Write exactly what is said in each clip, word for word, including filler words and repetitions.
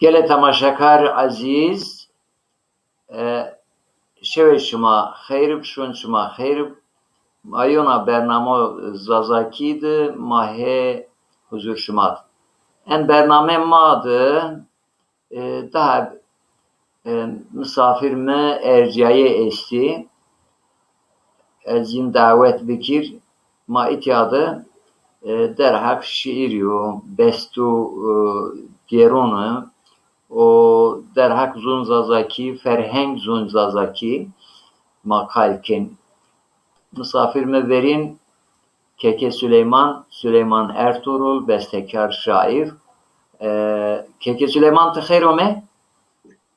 Gelê temaşekar ezîz, e, şewê şima xeyr ib, şûn şima xeyr ib. Ma yona bernamo Zazakî di ma hê huzur şima di. En bername ma di, e, daha, e, misafir mi ercîyayê estî. Ez yin dawet bikir, ma îtya de, e, derheq şiîrî û best û, e, dêrûn û derheq zûn Zazakî, ferheng zûn Zazakî ma qal kên. Misafir mi verîn Keke Süleyman, Süleyman Ertuğrul, bestekar, şaîr. E, Keke Süleyman, ti xeyr ome.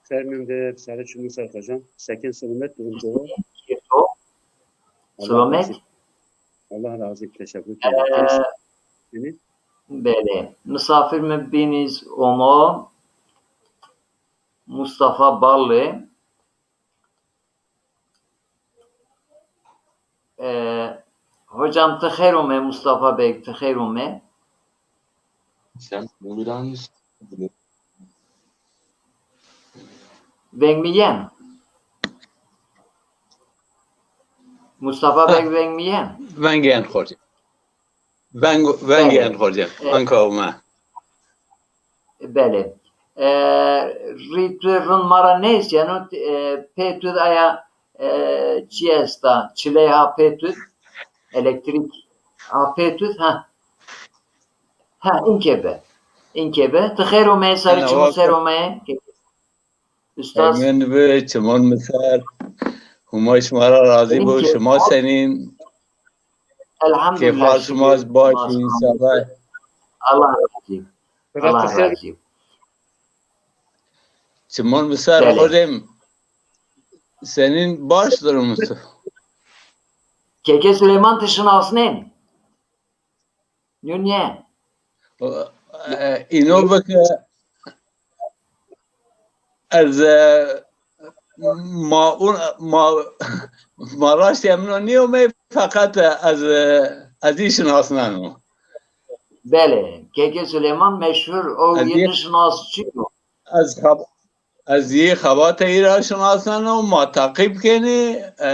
Xeyr mende, serê çimun ser hocam. Seken selamet, durum coro. Keyf o? Allah Selamet. Razı, Allah razı, teşekkür ederim. Ee, Seni? Belê. Misafir mi bînîz omo Mustafa Ballı. Ee, hocam, ti xeyr ome, Mustafa Beg, ti xeyr ome. Sen Muğla'dan Veng mi yen? Mustafa Beg, veng mi yen? Veng yen xocam. Veng, veng yen xocam. E, anka ome. Belê. E, rî tu rind ma ra nêesyeno, e, pê tu de aya, e, çi esta? Çiley ha pê tu de? Elektrîk ha pê tu de? Ha. Ha, inkê be. Inkê be. Ti xeyr ome, serê çimun ser ome. Ustaz. Emin bi, çimun mi ser. Huma şima ra razî bo, şima senîn? Elhamdulîllah. Keyfhal şima, baş û înşallah. Allah razî. Allah razî. Çimun mi ser, xodem. Senîn, baş, durum mi ser? Keke Süleyman ti şinasnên? Nûnye. E, îno bi ke ez, e, ma un, ma, ma raştî emno nîyome, feqet ez, e, ez î şinasneno. Belê, Keke Süleyman meşhur o, ez yê nişinasçî yo. Ez xeb-, Ez yê xebata î ra şinasneno, ma teqîb kenê. E,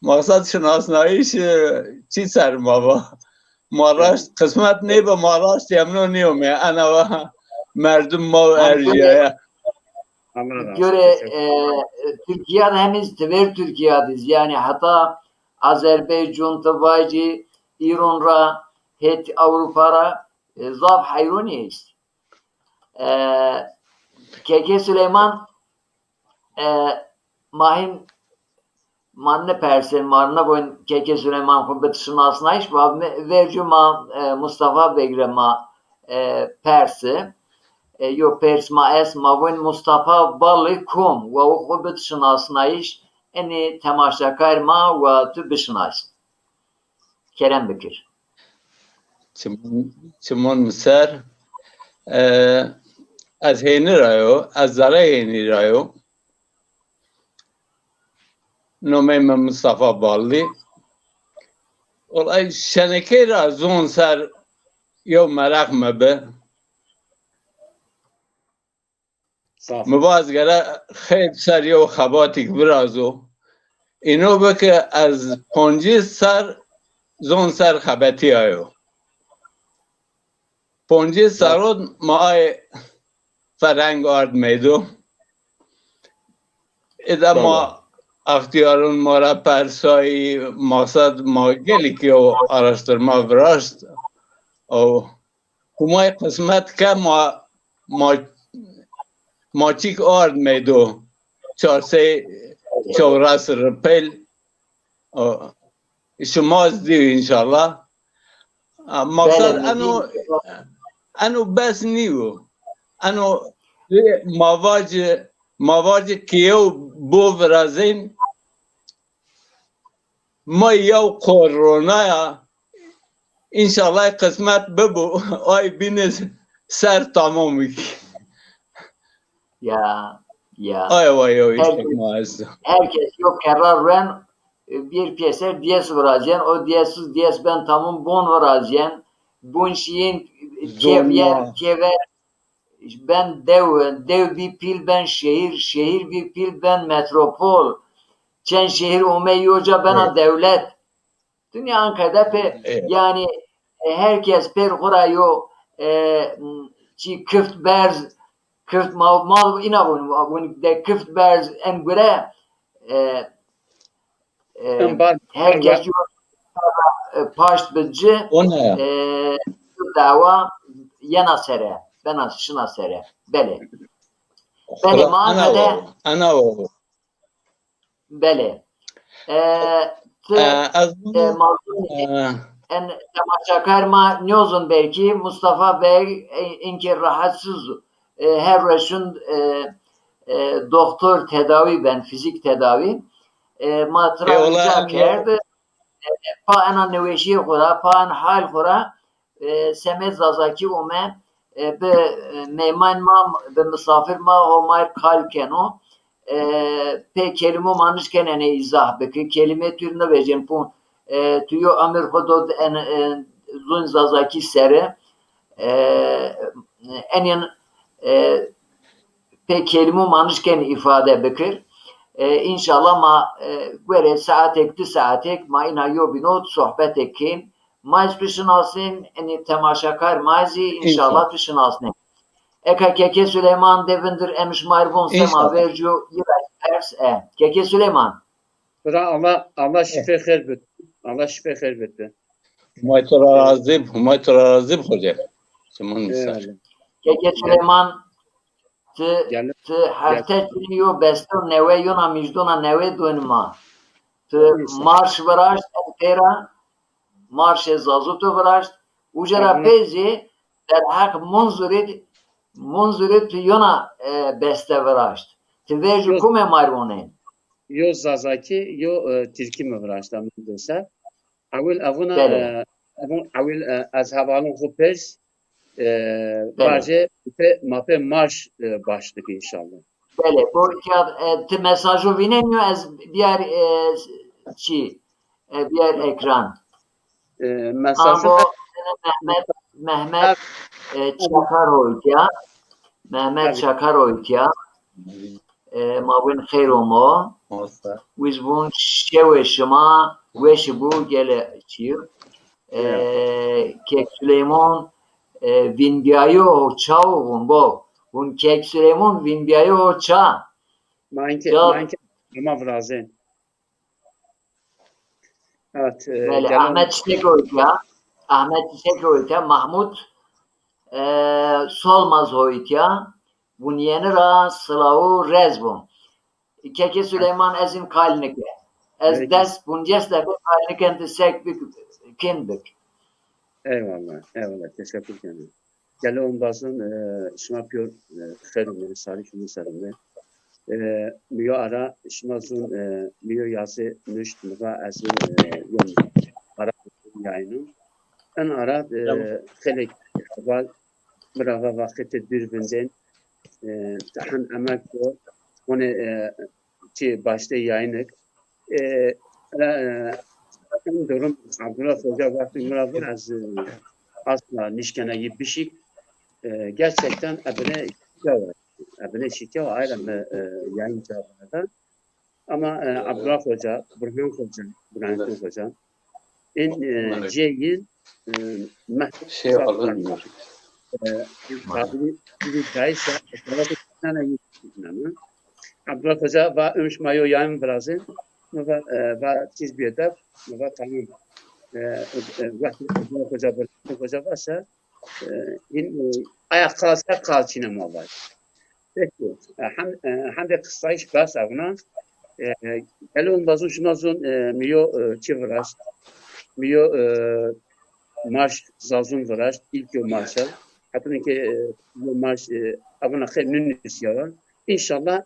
maqsad şinasnayîş, e, çi ser ma va? Ma raşt qismet nêbi, ma raşt emno nîyome. Ena va merdim ma erjîyaya. Göre, e, Tirkîya de hem iz tiver Tirkîya diz. Yanî heta Azerbaycan ti vajî, Îran ra, het Ewropa ra, e, zaf heyronî est. E, Keke Süleyman, e, ma hîn ma nipersên, ma nivên Keke Süleyman xwu bid şinasnayîş, va mi-, vercu ma, e, Mustafa Beg ra ma, e, persi. E, yo pers ma est, ma vên Mustafa Balî kom, wa o xwu bid şinasnayîş, enî temaşakar ma wa tu bişinasn. Kerem bikir. Çimon, çimon mi ser. E, ez Hênî ra yo, ez zerrê Hênî ra yo. Nomey mi Mustafa Ballî. Olay şenekey ra zon ser yew meraq mi bi. Sağ ol. Mi va ez gere xeyr ser yew xebatîk virazo. Îno bi ke ez poncîs ser zon ser xebetîyayo. Poncîs serron ma ay ferheng ard meydo. Ida ma extîyarûn ma ra persayî, maqsed ma gelî ke o araştirma viraşt. O Humay qismet ke ma, ma, ma çîk ard meydo. Çar sey çewres ripel. O, şima ez dîyo înşallah. A, maqsed eno, eno bes nîyo. Eno ma vacî, ma vacî ke yew bo virazên, ma yew koronaya, înşallah qismet bibo, ay bîne ser tamamî. Ya, ya. Ay wa yew îştek ma esto. Her kes yew kerra ren, e, bir pêser diyes virazyen, o diyes, diyes ben tamam bon virazyen, bon şiyin, keviyer, kever, ben dew, dew bir pil ben şehir, şehir bir pil ben metropol. Çend şehir ome yoca bena dewlet. Dinya Ankara'da pe yani, e, herkes per xura yo, e, çi kift berz, kift mal, mal ina bunu, bunu de kift berz en gure, e, e, herkes yo, e, paşt bıcı, e, dawa yena sere, bena şına sere. Bele. Bele, ma ana de. Belê. E, ti, e, mazlum, e, en temaşakar ma niyozun belki Mustafa Bey, e, inki rahatsız, e, her roşun, e, e, doktor tedavi ben, fizik tedavi. E, ma tira rica kerdi. E, pa ena neweşiyê xo ra, pa en hal xo ra, e, semê Zazakî ome, e, bi, e, meyman ma, bi misafir ma Homay qal keno. E, pê kelîmo ma nişken enê îzah biki. Kelîmê tu nivejên pûn. E, tu yo emir xo do en, e, zon Zazakî seri. E, enên, e, pê kelîmo ma nişken îfade bikir. E, înşallah ma, e, guerê saetek, di saetek ma îna yo bîno sohbetek kên. Ma ez tu şinasnên, enî temaşakar ma zî înşallah tu şinasnên. Eka Keke Süleyman de vindir em şima ir von sema verco yira pers e. Keke Süleyman. Bira, Allah, Allah şifê xêr bid. Allah şifê xêr bid. Humay to ra razî b, Humay to ra razî b xoce. Çimon mi ser. Keke Süleyman, ti, ti hefte çinî yo besto newe, yona mijdona newe doni ma. Ti marş viraşt, ez pêra marşê Zazo to viraşt. Uca ra pê zî derheq Munzurî, Munzurî tu yona, e, beste viraşt. Ti vercu kume ma ir vonên? Yo Zazakî, yo, e, Tirkî mi viraşta, mi dose. Ewil evuna, e, evun, ewil, e, ez hevalon xo pers, e, vajê, pe, ma pê marş, e, baş dikî înşallah. Belê, bo îtya, e, ti mesajo vînenî yo, ez biyar, e, çi, e, biyar ekran. E, mesajı Abo Mehmet, Mehmet, e, Çakar o îtya. Mehmet Çakar o îtya. E, ma win xeyr omo. Wiz vun şewê şima weş bu gele çî. E, Kek Süleyman, e, vînbîyayo ho ça o vun bo. Vun Kek Süleyman vînbîyayo ho ça. Ma enke, ma enke ama virazên. Evet, e, belê, Ahmet Çiçek o îtya. Ahmet Çiçek o îtya. Mahmut. e, Solmaz ho îtya. Vun yeni ra silawu rez vun. Keke Süleyman, ez in kal nike. Ez Peki. Dest bunceste bi kal niken ti sek bik, kin bik. Eyvallah, eyvallah. Teşekkür ederim. Gelo embazon, e, şima pîyor, e, xêr ûmê, sarî şima ser ûmê. E, mi yo ara şima zûn, e, mi yo yazê nuşt, mi va ez in, e, yom ara yayînû. En ara, e, Tamam. Xelek heval mi ra va vaqtê dûr vindên, e, ti hin emel ko, hone, e, çi baştê yayînik. E, e, en durum Abdullah Hoca vaqtê mi ra va ez, e, asla nişkena yi bişik. E, gerçekten ebine şike wa. Ebine şike wa, ayra mi, e, yayın cevabında. Ama, e, Abdullah Hoca, Burhan Hoca, Burhanettin Hoca, in, e, cê yin, e, meh-, Şey alınmıyor. E, tabiri, tabiri caizse, salatu sana yetiştirmem. Abdullah Hoca va, "Ümş ma yo yayın virazê." Mi va, e, va, "Çiz bir edep." Mi va, "Tamam." E, e, wextê Abdullah Hoca, Burhanettin Hoca varsa, e, in, e, aya kalsa kalçine ma var. Peki, e, hem, e, hem de kısa iş bas avna. E, gelo embazon şima zûn, e, mi yo, e, çi viraşt. Mi yo, e, marş zazûn viraşt. İlk yo marşa. Hatta ki, e, yo marş, e, avna xêr nunus ya. İnşallah,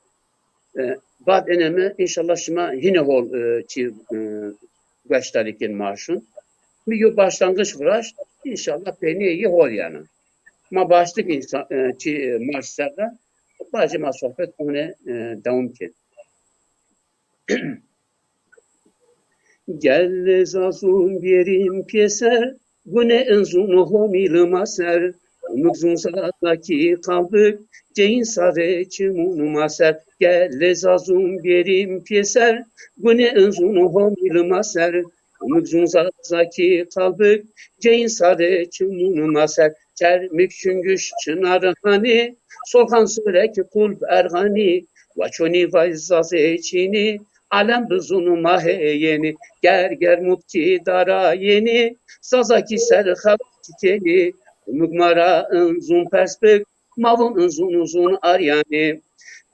e, bad eneme, inşallah şima hine hol, e, çi, e, gueştarî kên marşun. Mi yo başlangıç viraşt, inşallah peynîye yi hol yana. Ma başlık insan, e, çi, e, marş ser de, bacê ma sohbet one, e, dewam kên. Gel zazûn bêrîn pêser, gune in zûn homîl ma ser. Umik zûn zazakî qalbik, ceyin sarê çimûn ma ser. Gel zazûn bêrîn pêser, gune in zûn homîl ma ser. Umik zûn zazakî qalbik, ceyin sarê çimûn ma ser. Çermik çungüş çınar hanî, solxan sörek kulp erxanî, wa çonî vay zazê çînî, alem bizûn ma hê yenî, ger ger mutki dara yenî, zazakî ser xebat kenî, umik ma ra in zûn pers bik, ma vûn in zûn zûn aryanî.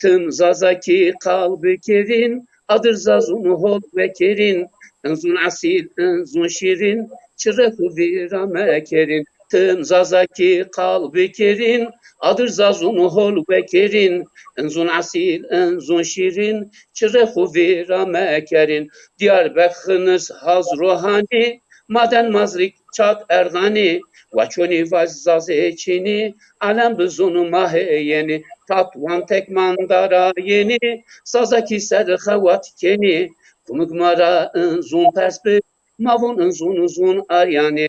Tim zazakî qal bikerîn, adir zazûn hol wekerîn, in zûn esîl, in zûn şîrîn, çirek û vîra mekerîn. Tim zazakî qal bikerîn, adir zazûn hol wekerîn, in zûn esîl, in zûn şîrîn, çirek û vîra mekerîn. Diyarbek xinis haz rohanî, maden mazrik çat erxanî, wa çonî vaj zazê çînî, alem bizûn ma hê yenî, tat wan tek mandara yenî, zazakî ser xewat kenî, kumik ma ra in zûn pers bi, ma vûn in zûn zûn aryanî.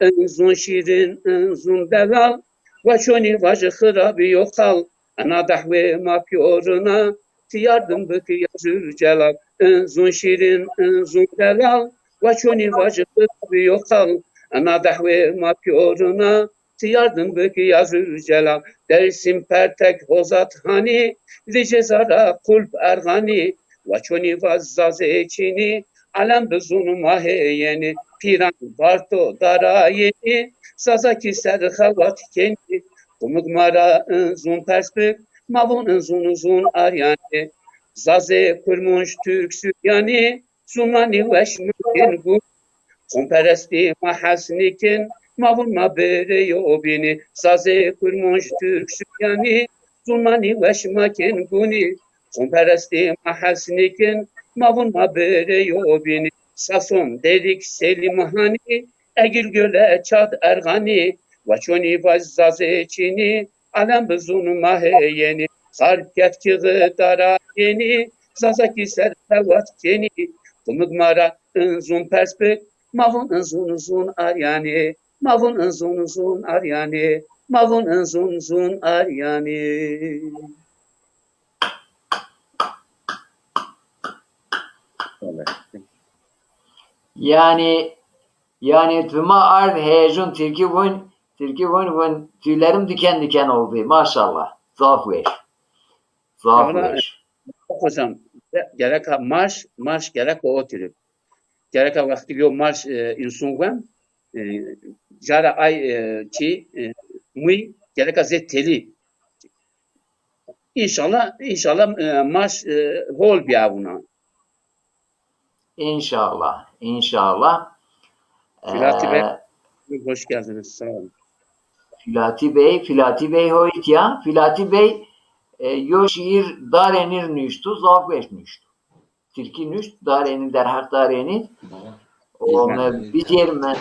In zûn şîrin, in zûn delal, wa çonî vajî xirabî yo qal. Ena dehwê ma pîyorina, ti yardim biki ya Zülcelal. In zûn şîrin, in zûn delal, wa çonî vajî xirabî yo qal. Ena dehwê ma pîyorina, ti yardim biki ya Zülcelal. Dersim pertek hozat hanî, vijê zara kulp erxanî, wa çonî vaj zazê çînî, alem bizûn ma hê yenî. Pîran varto dara yenî, zazakî ser xewat kenî, kumik ma ra in zûn pers bik, ma vûn in zûn zûn aryanî. Zazê Kurmunc Türk Suryanî, zûn ma nîweş ma kên gûn. Xûnperestî ma hes nîkên, ma vûn ma bêrê yo bînî. Zazê Kurmunc Türk Suryanî, zûn ma nîweş ma kên gûnî. Xûnperestî ma hes nîkên, ma vûn ma bêrê yo bînî. Sason, Derik, Selîm Hanî, Egil, Göle, Çat, Erxanî, wa çonî vaj zazê çînî, alem bizûn ma hê yenî. Xarp, Ketkî, Dara yenî, zazakî ser xewat kenî, kumik ma ra in zûn pers bik, ma vûn in zûn zûn aryanî, ma vûn in zûn zûn aryanî, ma vûn in zûn zûn aryanî. Yanî, yanî tu ma ard heyecûn, tilkî vûn, tilkî vûn, vûn tüylerim diken diken oldu. Maşallah. Zaf weş. Zaf weş. Hocam, gereka marş, marş gereka oturup. Gereka wextî yo marş, e, însûn wem, e, cara ay, e, çî, e, Muy gereka zê telî. Înşallah, înşallah, e, maş, e, hol bîya wina. İnşallah, inşallah. Filati Bey, hoş geldiniz. Sağ olun. Filati Bey, Filati Bey hoyt ya. Filati Bey, e, yo şiir darenir nuştu, zaf weş nuştu. Tirkî nuşt, darenî, derheq darenî. O me vizêr me,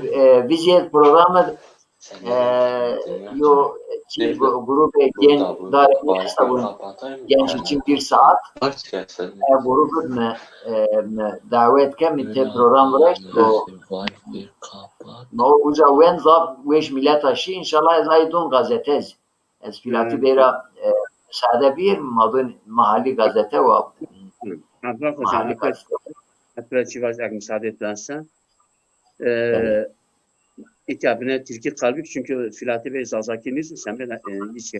e, vizêr programı, e, yo, çi, gru-, grubê genç darenî esta bun, genç için bir saat. E, grubı me, e, me davet ke mi te program viraşt, o, me o uca wen zaf weş millet aşi, inşallah ez ay dun gazete ez. Ez Filatî Bey ra, e, musade bîr, ma bin Mahalli Gazete wa. Abdullah Hocam, Mahalli Gazete. Hatta çi vaz, eğer müsaade edersen. E, iki abine Tirki kalbik, çünkü Filatî Bey Zazakî nîz, sen ben, e, hiç, e,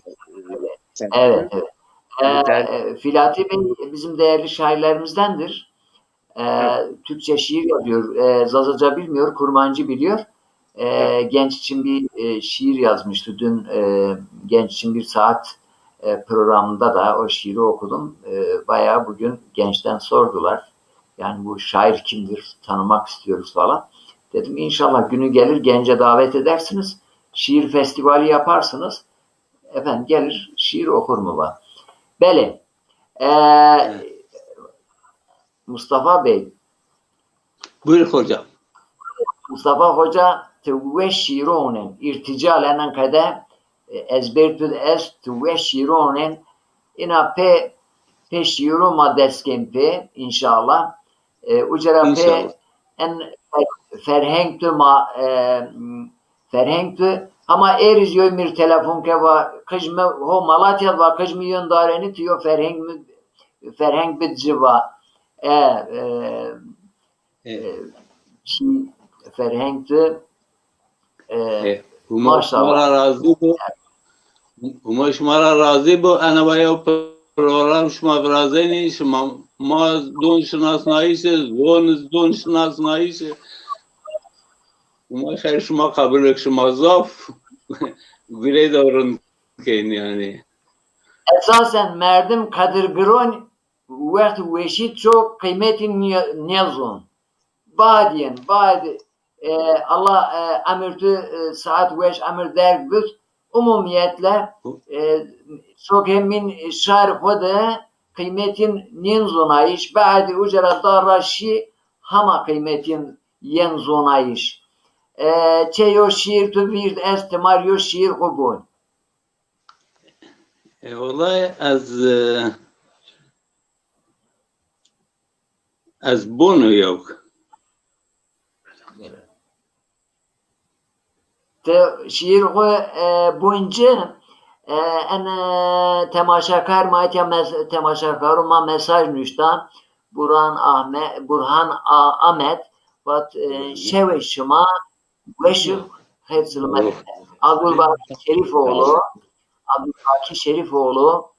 Evet, evet. E, e, Filatî Bey bizim değerli şairlerimizdendir. E, Türkçe şiir yazıyor. E, Zazaca bilmiyor, Kurmancı biliyor. E, genç için bir, e, şiir yazmıştı. Dün, e, Genç için bir saat, e, programında da o şiiri okudum. E, bayağı bugün gençten sordular. Yani bu şair kimdir, tanımak istiyoruz falan. Dedim inşallah günü gelir gence davet edersiniz. Şiir festivali yaparsınız. Efendim gelir şiir okur mu var? Belê. E, Mustafa Bey. Buyur hocam. Mustafa Hoca, ti weş şîîro onen, îrtîca lenen qede, e, ez bêr tu de est, ti weş şîîro onen, îna pê, pê şîîro ma dest kên pê, înşallah. E, uca ra pê en ferheng tu ma, e, ferheng tu, hama êriz yoy mir telefon ke va, qij mi ho Malatya va, qij mi yon darenî, tu yo ferheng mi, ferheng bid ci va. E, e, e, şî ferheng tu, e, Huma şima ra razî bo. Huma şima ra razî bo. Ena va yew program şima virazenî, şima ma don şinasnayîşe, zon, zon şinasnayîşe. Huma xeyr şima qebul bik, şima zaf girêda rind kên yanî. Esasen merdim qedirgiron wext weşî ço qîmetî nê-, nêzon. Badîyen, bad, e, Allah, e, emir tu, e, saet weş emir derg bid. Umumiyetle, e, çok emin şar xo de qîmetîn nên zonayîş, badî uca ra da ra şî hama qîmetîn yen zonayîş. E, çe yo şîîr tu vîrd est timar yo şîîr xo bon. E, wellahî ez, e, ez bono yew. Ti şîîr xo, e, bon ci, e, en, e, temaşakar ma etya mes-, temaşakaro ma mesaj nuşta. Burhan Ahme-, Burhan A-, Ahmet vat, e, şewê şima weş ib, xeyr silamet. Abdulbaki Şerifoğlu, Abdulbaki Şerifoğlu,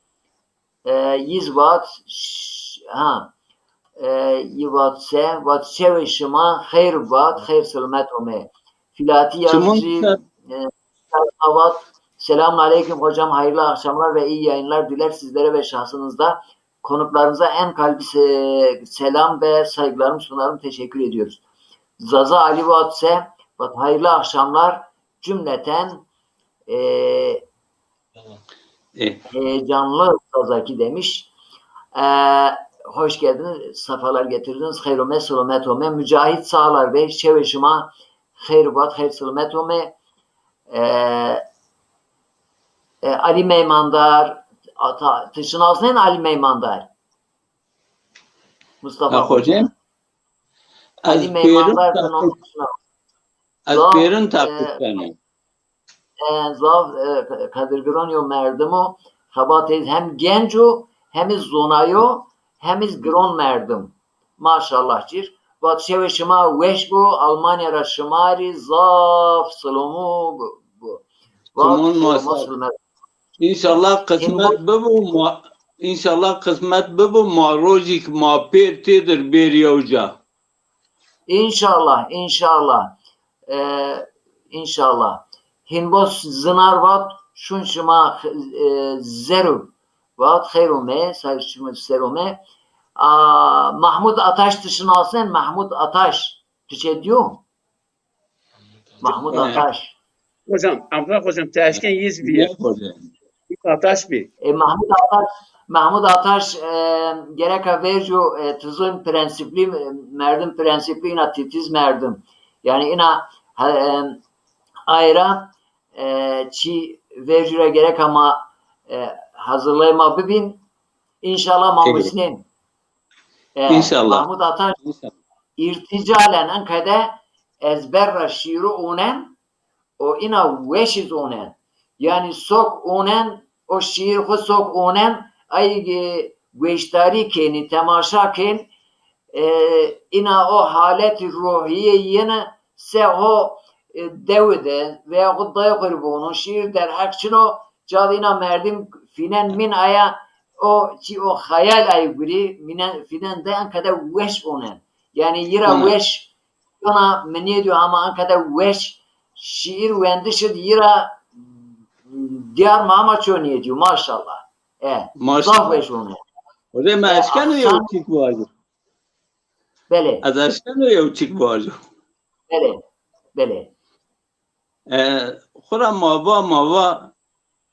e, yiz vat, ş-, ha, e, yi vat se, vat şewê şima xeyr vat, xeyr silamet ome. Filatî yazıcı, e, vat, Selamun aleyküm hocam, hayırlı akşamlar ve iyi yayınlar diler sizlere ve şahsınızda. Konuklarınıza en kalbi se-, selam ve saygılarımı sunarım, teşekkür ediyoruz. Zaza Ali Vatse, vat hayırlı akşamlar cümleten, e, heyecanlı Zazaki demiş. E, hoş geldiniz, sefalar getirdiniz. Xeyr ome, selamet ome. Mücahit Sağlar Bey, şewê şima xeyr vat, xeyr selamet ome. E, e, Ali Meymandar, ata, ti şinasnên Ali Meymandar? Mustafa Hoca. Ez pêrin teqîb keno. Ez pêrin teqîb keno. E, zaf, e, qedirgiron yo merdim o. Xebatê hem genc o, hem iz zonayo, hem iz giron merdim. Maşallah cir. Vat şewê şima weş bo, Almanya ra şima rî zaf silomu bo. Vat şima silomu. Înşallah qismet bibo ma, înşallah qismet bibo ma rojîk ma pêr têdir bêrî ewca. Înşallah, înşallah. E, înşallah. Hînbos Zinar vat, şun şima, e, zero vat, xeyr ome, ser şima ser ome. A, Mahmud Ataş, ti şinasen? Mahmud Ataş, ti çê diyo? Mahmud Ataş. Hocam, Abdullah hocam, ti eşken yiz bî. Ataş bî. E, Mahmud Ataş, Mahmud Ataş, e, gereka vercu, e, tizin prensiplî, e, merdim prensiplî, îna titiz merdim. Yani îna, e, ayra, e, çi vercu ra gereka ma, e, hazırlay ma bibîn. İnşallah ma musnên. E, İnşallah. Mahmud Ataş, irticalen enkede ezber ra şiiru onen, o îna weş iz onen. Yani sok onen, o şiir xwu sok onen, ay, e, gueştarî kenî, temaşa kên, e, îna o haletî ruhîye yene se ho, e, dewi de veya xwu dayê xwu rê bono, şiir derheq çin o, ca de îna merdim fînen mîn aya, o çi o xeyal ay gurî, mînen, fînen de enkede weş onen. Yani yira weş Kana mi nêdîyo ama ankede weş şiir wendiş id yira diyar ma ama ço nêdîyo, maşallah. E, maşallah. Zaf weş ono. Hocam, ez eşkeno yew çîk vajo. Belê. Ez eşkeno yew çîk vajo. Belê. Belê. E, xura ma va, ma va,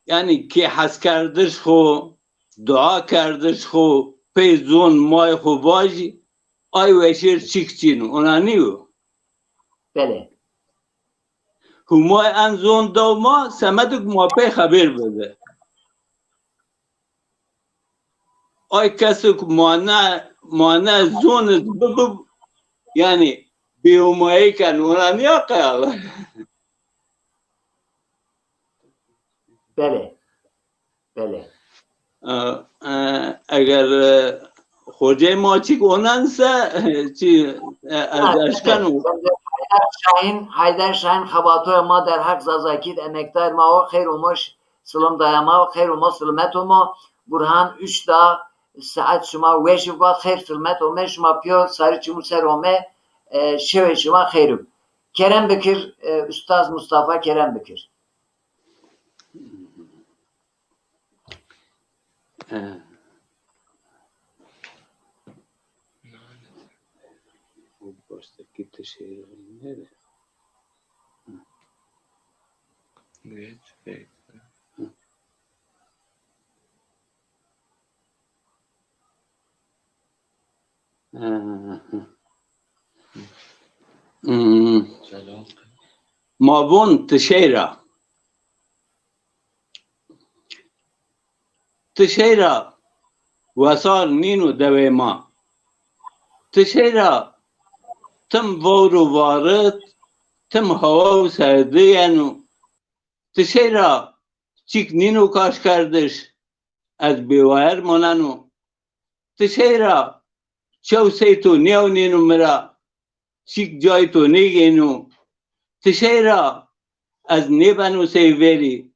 yani kê heskerdiş xo, dua kerdiş xo, pey zon may xo vajî, ay weşêr çîk çin o. Ona nîyo? Belê. Humay en zon daw ma, semedik ma pey xebêr bide. Ay kesik mane, mane zon iz bibib, yani bêhumayî ken, ona nîya qeyal. Belê. Belê. E, e, eger, e, xocey ma çîk onen se, e, çi, e, ez eşkeno. Haydar Şahin, Haydar Şahin xebatoya ma derheq Zazakî d, emekdar ma o, xeyr omo, silom daya ma o, xeyr omo, silomet omo. Burhan Üçdağ, saet şima weş ib, vat xeyr silomet ome, şima pîyor sarî çimû ser ome, e, şewê şima xeyr ib. Kerem bikir, e, Ustaz Mustafa, kerem bikir. Hmm. Ma von ti şey ra. Ti şey ra wesar nîno dewê ma. Ti şey ra tim vewr û varit, tim hewa û serdî yeno. Ti şey ra çîk nîno kaşkerdiş, ez bêwayer moneno. Ti şey ra çew sey to nêewnêno mi ra, çîk cayê to nêgêno. Ti şey ra ez nêbeno sey verî.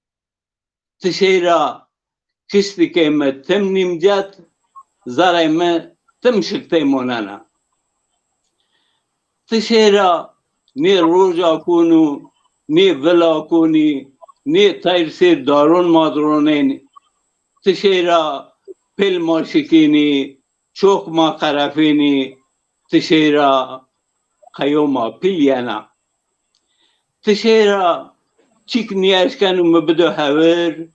Ti şey ra kiştikê mi tim nîmcet, zerrê mi tim şiktey monena. Ti şey ra nê roja konû, nê vila konî, nê teyr sêr daron ma dironên. Ti şey ra pêl ma şikînî, çok ma qerefênî, ti şey ra qeyo ma pîl yena. Ti şey ra çîk nêeşkeno mi bido hewir,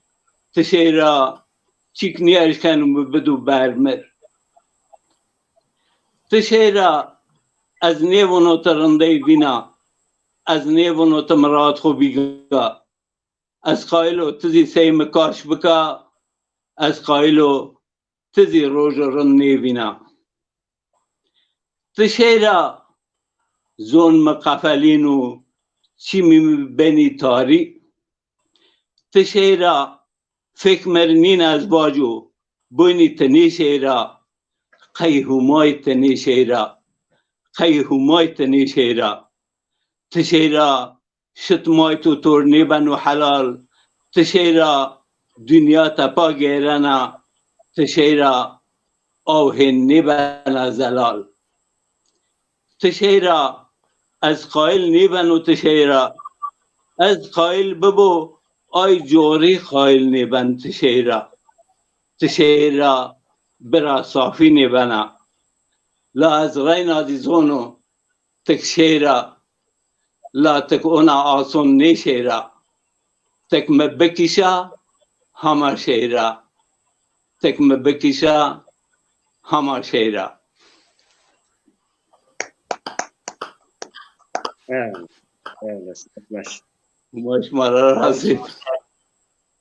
ti şey ra çîk nêeşkeno mi bido bermir. Ti şey ra ez nêvono ti rindey vîna, ez nêvono ti mirad xo bîga. Ez qayil o ti zî sey mi kaş bika, ez qayil o ti zî rojo rind nêvîna. Ti şey ra zon mi qefelîno, çimî mi benî tarî. Ti şey ra fek mi rê nîn ez vaco, bonî ti nê şey ra, qey Humay ti nê şey ra, qey Humay ti nê şey ra. Ti şey ra şit may to tor nêbeno helal, ti şey ra dinya tepa gêrena, ti şey ra aw hên nêbena zelal. Ti şey ra ez qayil nêbeno ti şey ra, Ez qayîl bibo, ay corî qayîl nêben ti şêra. Ti şêra bira safî nêbena. La ez reyna zî zono, tik şêra, la tik ona ason nêşêra. Tik mi bikişa, hama şêra. Tik mi bikişa, hama şêra. Evet, evet, baş. Huma şima ra razî.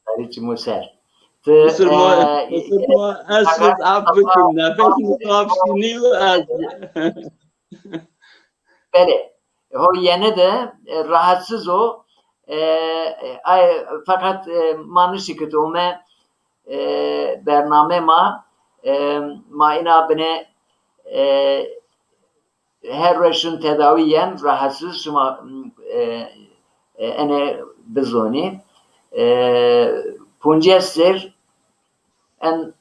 Serê çimo ser. Qusur ma, qusur ma, ez siz af bikin, nefes mi kafşinî ez. Belê. Ho yeni de e, rahatsız o. E, e, ay, fakat e, ma nişikit ome e, bername ma e, ma ina bine e, her roşun tedavi yen rahatsız şima e, e, ene bizoni. E, puncê ser en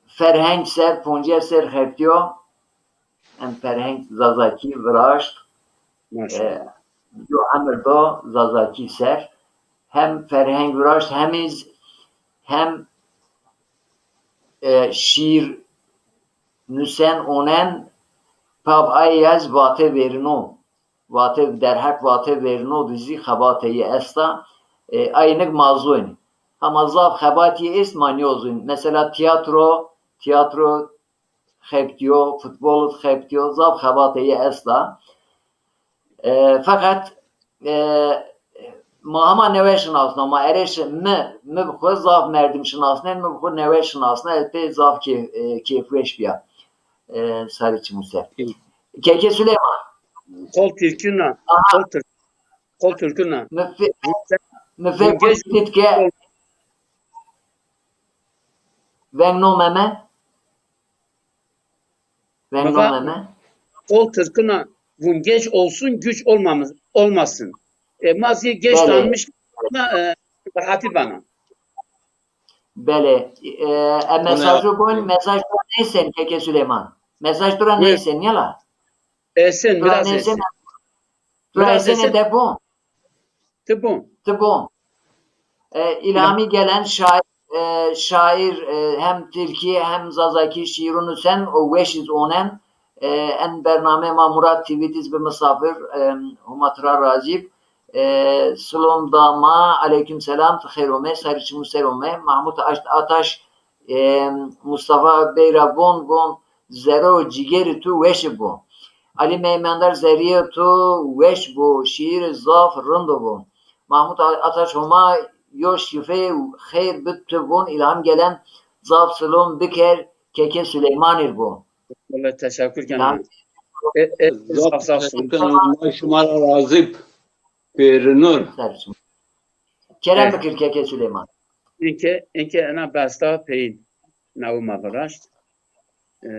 ferheng ser, puncê ser xebtiyo. Hem ferheng Zazakî viraşt, e, yo emir do Zazakî ser. Hem ferheng viraşt, hem iz, hem e, şîr nusen onen, pab ay ez vate verino. Vate derheq vate verino di zî xebatê yi esta. E, aynik ma zoyn. Hama zaf xebatî est ma nîyozun. Mesela tiyatro, tiyatro xebtiyo, futbol xebtiyo, zaf xebatê yi esta. E, feqet e, ma hema newe şinasna, ma erê şi, mi, mi bi xwu zaf merdim şinasnen, mi bi xwu newe şinasna, ez pê zaf kê, e, kêfweş biya. E, sarê çimû ser. Keke Süleyman. Kol Türk'üna, Kol Türk, Kol Türk'üna. Mi fe, mi fe kutlit ke veng no meme. Veng no meme. Kol Türk'üna vun geç olsun, güç olmamış, olmasın. E, ma zî geç tanmış, e, rahatî bana. Belê. E, e, mesajı boyun, mesaj tu ra neysen Keke Süleyman. Mesaj tu ra neysen, yala? Esen, biraz esen. Tu ra esen de bon. Ti bon. Ti bon. E, İlhami Gelen şair, e, şair e, hem Tirkî hem Zazakî şîîrû nusen û weş iz onen. E, en bername ma Murat T V'd iz bi misafir, e, huma tira razî b. E, silom da ma, aleyküm selam, ti xeyr ome, serê çimû ser ome. Mahmut At-, Ataş, e, Mustafa Bey ra von, von, zerre û cîgerî tu weş bo. Alî Meymendar zerrîyê tu weş bo, şîîrî zaf rind bo. Mahmut Ataş Homa yo şifeyê xeyr bi tu von, İlham Gelen zaf silom biker, Keke Süleymanî r' bo. Wele teşekkür kena. E, e, Zaf teşekkür kena, ma şima ra razî b. Pêrinur. Kerem bikir Keke Süleyman. Inke, inke ena besta peyin nawi ma viraşt. E,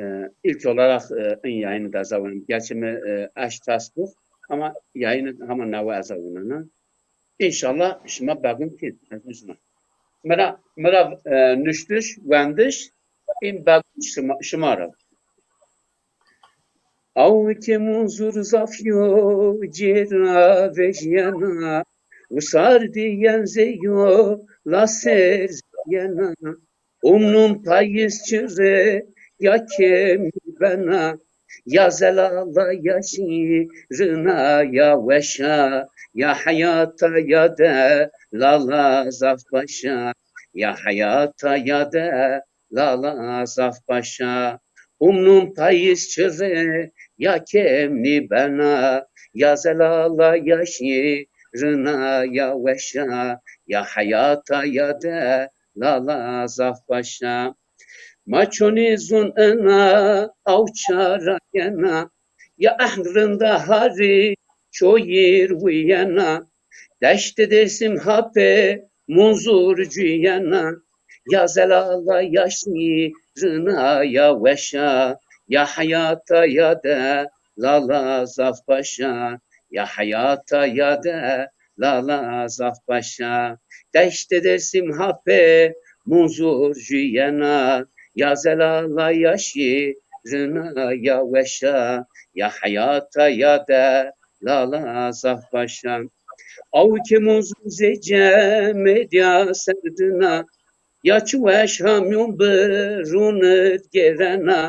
ilk olarak e, in yayını da ez awunena. Gerçi mi e, eşt tas bu ama yayını hama nawi ez awunena. İnşallah şima begum kî, ez nizna. Mira, mira e, nuştiş, wendiş, in begum şima, şima ra. Aw ke Munzur zaf yo cêra vejyena, wisar diyen zeyo la ser ziyena. Umnum payız çire ya kemî bena, ya zelala ya şîrina ya weşa, ya heyata ya delala zaf başa, ya heyata ya de lala zaf başa. Umnum payız çire ya kemî bena, ya zelala ya şîrina ya weşa, ya heyata ya delala zaf başa. Ma çonî zun ena aw çara yena, ya ehn rinda harî çoyîr wîyena. Deştê Dêrsim ha pê Munzur cuyena, ya zelala ya şîrina ya weşa, ya heyata ya delala zaf başa, ya heyata ya delala zaf başa. Deştê Dêrsim ha pê Munzur cuyena, ya zelala ya şîrina ya weşa, ya heyata ya delala zaf başa. Aw ke mozun zê cemedîya serdina, ya çi weş ha mîyon birûn id gêrena.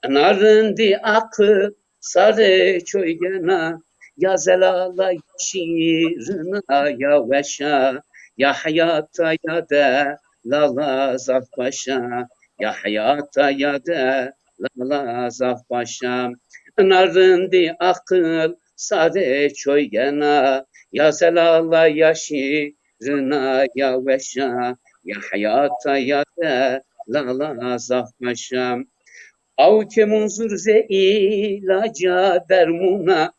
Ina rindî aqil sarê çoy gena, ya zelala ya şîrina ya weşa, ya heyata ya delala zaf baş a, ya heyata ya delala zaf baş a. Ina rindî aqil sarê çoy gena, ya zelala ya şîrina ya weşa, ya heyata ya delala zaf baş a. Aw ke munzur zê îlaca dermûna,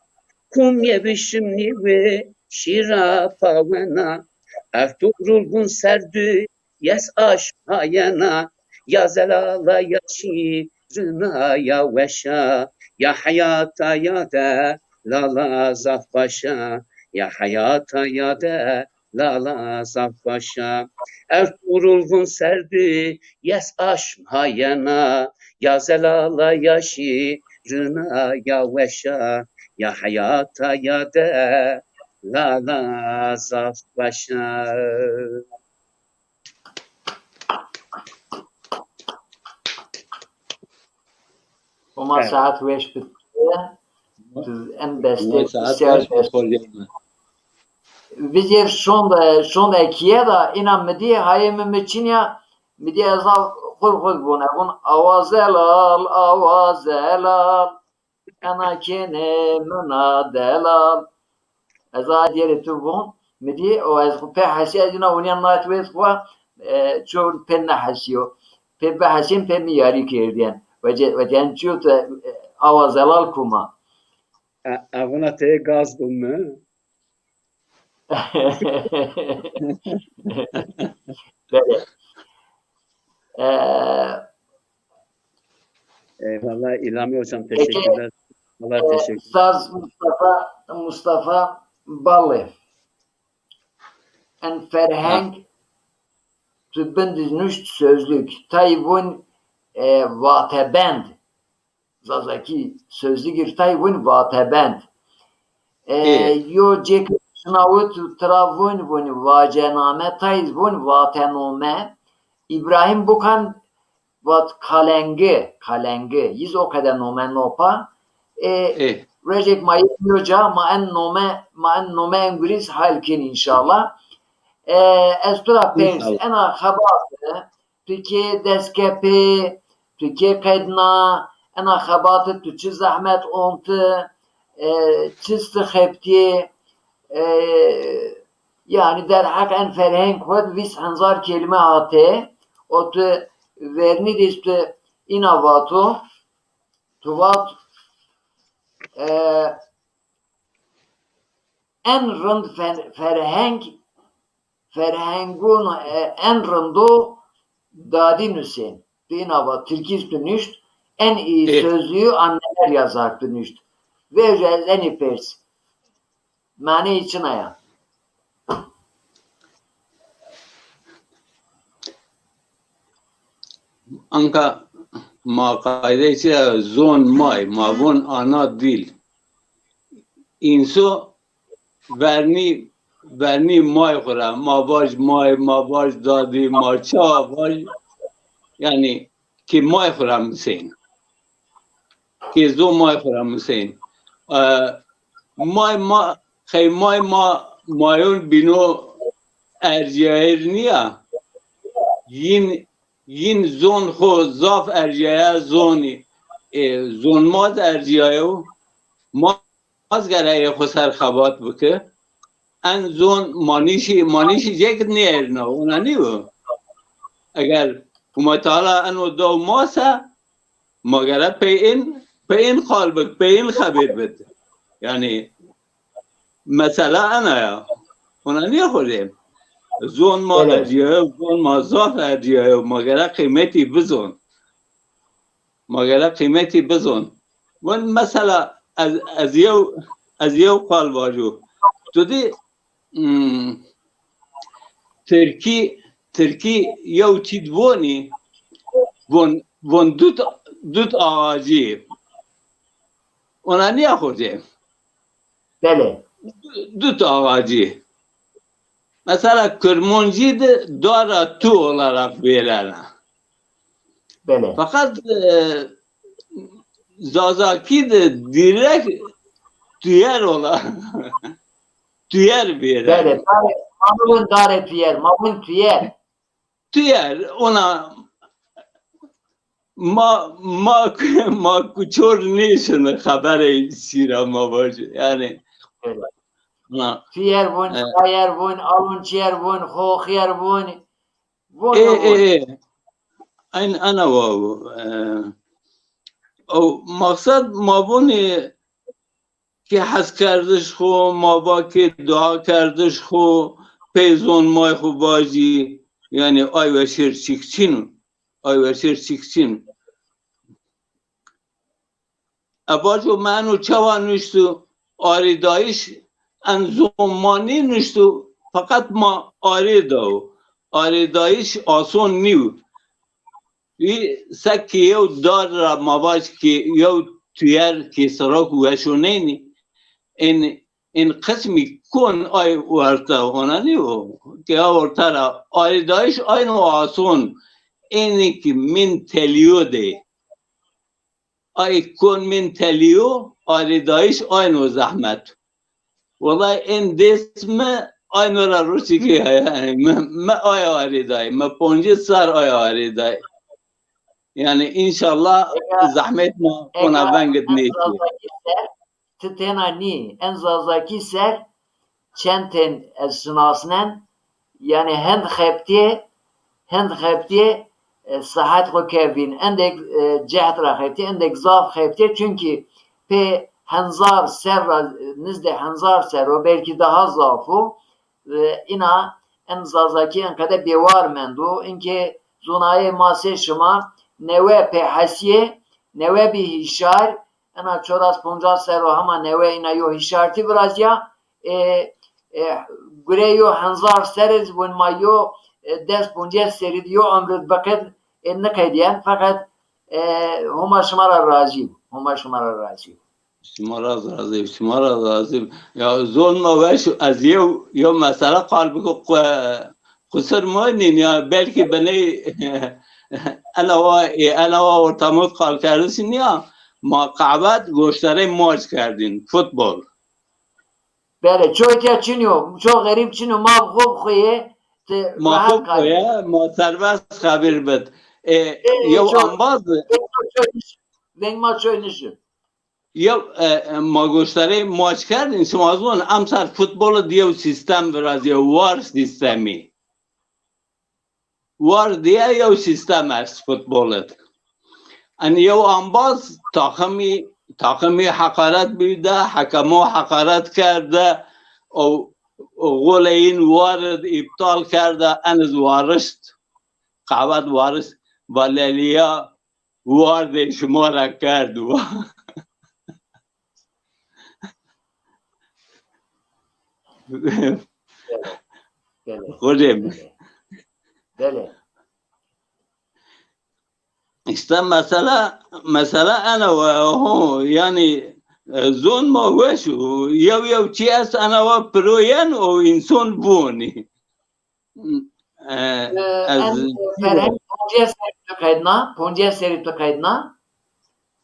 kum yê bişim nîwê şîra pawena. Ertugrul vun serdû yes aşm hayena, ya zelala ya şîrina ya weşa, ya heyata ya delala zaf baş a, ya heyata ya delala zaf baş a. Ertugrul vun serdû yes aşm hayena, ya zelala ya şîrina ya weşa, ya heyata ya delala zaf baş a. Homa saet weş bid. En bestê, saet weş bid. Vizêr şonde, şonde kiye da, ina mi dî hayê mi mi çinya, mi dî ez al xur xur vun, e vun awa zelal, awa zelal. Ena kênê mina delal. Ez a diyerê tu von, mi dî, o ez xwu pê hesî, ez îna wunîya nayet wê xwu, e, ço pê nehesîyo. Pê bihesîn, pê mi yarî kerdîyen. Vece, vecen çiyo tu, e, awa zelal kuma. E, e, vuna tê gaz bû mi? Belê. E, Eyvallah İlhami Hocam, peki, teşekkürler. Vallahi e, teşekkür. Saz Mustafa, Mustafa Ballı. En ferheng tu bindî nuşt sözlük. Tay vun, e, vatebend. Zazakî sözlügir tay vun vatebend. E, yo cêk şinawit tira vun, vun vacename, tay vun vatenome. İbrahim Bukan vat kalengi, kalengi. Yiz o qede nome nopa. E, rejek ma yê yo ca, ma en nome, ma en nome en gurîz hal kin înşallah. E, ez tu ra pers, ena xebat, tu kê dest ke pê, tu kê qedna, ena xebati tu çi zehmet onti, e, çi sti xebtîyê, e, yanî derheq en ferheng xwu vîst hezar kelîme hatê, o tu vernî dî tu îna vato, tu vat, e, en rind fer-, ferheng, ferhengon, e, en rindo dadî nusên. Dîna va tirkî tu nuşt, en iyi sözlüğü anneler yazar tu nuşt. Vêjo ez enî pers. Maneyî çina ya? Anka ma qaydeyê çi ya, zon may, ma von ana dil. Înso vernî, vernî may xwu ra, ma vaj may, ma vaj dadî, ma çawa vaj, yanî ki may xwu ra misên. Ki zon may xwu ra misên. E, may ma, qey may ma mayon bîno ercîyayêr nîya. Yin, yin zon xwu zaf ercîyaya zonî. E, zon ma zî ercîyayo. Ma ez gere ê xwu ser xebat bike. En zon ma nîşî, ma nîşî cêk nêerna, ona nîyo. Eger Huma Teala eno daw ma se, ma gere pey in, pey in qal bik, pey in xebêr bid. Yanî, mesela ena ya. Ona nîya xo dê. Zon ma ercîyayo, zon ma zaf ercîyayo, ma gere qîmetî bizon. Ma gere qîmetî bizon. Vun mesela ez, ez yew, ez yew qal vajo. Tu dî, hmm, tirkî, tirkî yew çît vonî, von, von dut, dut ağacı. Ona nîya xo dê? Belê. du, du ta ağacî. Mesela Kirmancî de dara tu olarak vêrena. Belê. Fakat, e, Zazakî de direkt tüyer ola. Tüyer vêrena. Belê. Dare, ma vûn dare tüyer, ma vûn tüyer. Tüyer, ona ma, ma, ma kuçor nêşine xeberê sîra ma vajî. Yani, ona, tüyer vûn, e, çayer vûn, alûn çiyer vûn, xoxiyer vûn. Vûn, e, e, vûn. E. Aynı ana wa, e, o maksat ma vûnî ki heskerdiş xwu, ma va ki dua kerdiş xwu, pey zon may xwu vajî, yanî ay weşêr çîk çin o, ay weşêr çîk çin. E vajo mi eno çawa nuştu, arêdayîş en zon ma nênuştu, feqet ma arê dawo. Arêdayîş ason nîyo. Î sek ki yew dar ra ma vaj ki yew tüyer ki sirak weşoneynî, ên, ên qismî kon ay orta onanî o, ki a orta ra arêdayîş ayno ason, ênî ki min telîyo de. Ay kon min telîyo, arêdayîş ayno zehmet. Wellay ên dêst mi ayno ra roşikî ya, yanî mi, mi ay arêdayî, mi poncês serr ay arêdayî. Yanî înşallah zehmet ma ona veng id nêşî. Ti tena nî, en Zazakî ser çend tên ez şinasnen, yanî hend xebitîyê, hend xebitîyê, e, sihet xwu kevîn, endêk, e, cehd ra xebitîyê, endêk zaf xebitîyê, çunkî pê henzar ser ra, e, nizdê henzar ser o, belkî daha zaf o, e, îna en Zazakî enqede bêwar mendo, inkê zonayê ma sey şima newe pê hesîyê, newe bî hîşar, ena çoras poncas serr o hema newe îna yo hîşartî virazîya, e, e, gurê yo henzar serr iz win ma yo, e, des poncês serrî di yo omr id biqid, e, niqedîyen. Feqet, e, Homa şima ra razî bo. Homa şima ra razî bo. Şima ra razî, şima ra razî. Ya zon ma weş, ez yew, yew mesele qal biko, qu-, qusir moynîn ya, belkî biney ena wa, e, ena wa ortamot qal kerdiş nîya, ma qehwet goştarê maç kerdîn, futbol. Belê, çoy tîya çin yo, ço xerîb çin o, ma xo bi xo yê, ti rehet kay. Ma serbest xebir bid. E, yew ambaz. Veng ma çoy nişi. Yew, e, e, ma goştarê maç kerdîn, şima zon, emser futbol id yew sîstem virazîya, war sîstemî. War diye yew sîstem est futbol id. Enî yew ambaz taximî, taximî heqaret bî de, hekemo heqaret kerde, o, o golê yin war id îptal kerde, en iz warişt, qehwet warişt, va lelîya, wardê şima ra kerd wa. Belê. Belê. Xocê mi? Belê. Belê. Îşte mesela, mesela ena wa, ho, yanî, e, zon ma weş o, yew yew çî est ena wa piro yen o înson vonî. E, e, ez en, e, Ferheng, poncês serrî tu qedna, poncês serrî tu qedna?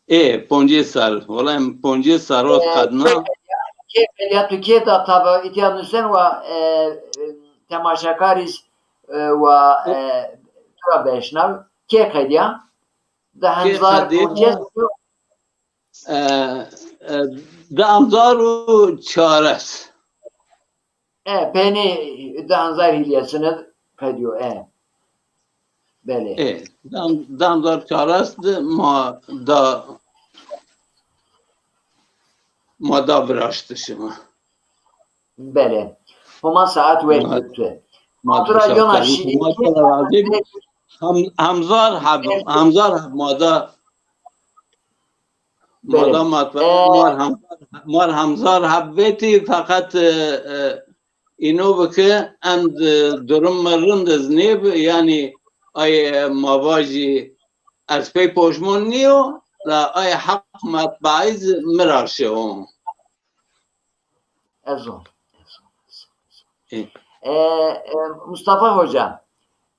Ê, poncês serr. Wela em poncês serr o qedna. E, kê qedya, kê qedya, tu kê da tabi îtya nusen wa, e, e, temaşekarî, e, wa, e, tu ra beşnav. Kê qedya? Di henzar poncês. E, e, di henzar û çares. E, penê di henzar hîlyesin id qedîyo, e. Belê. E, di hen-, di henzar çares di ma da, ma da viraştişi ma. Belê. Homa saet weş bid tu. Ma tu ra yona şîrîn. Hem, hemzar heb, hemzar heb ma da. Ma da matbaa, mar hem, mar hemzar heb vetî, feqet, e, e, îno bi ke end, e, durum mi rind iz nêbi, yanî ay, e, ma vajî ez pey poşmon nîyo, la ay heq matbaî zi mi ra şi o. Ez o. Ez o. E, e, Mustafa Hoca,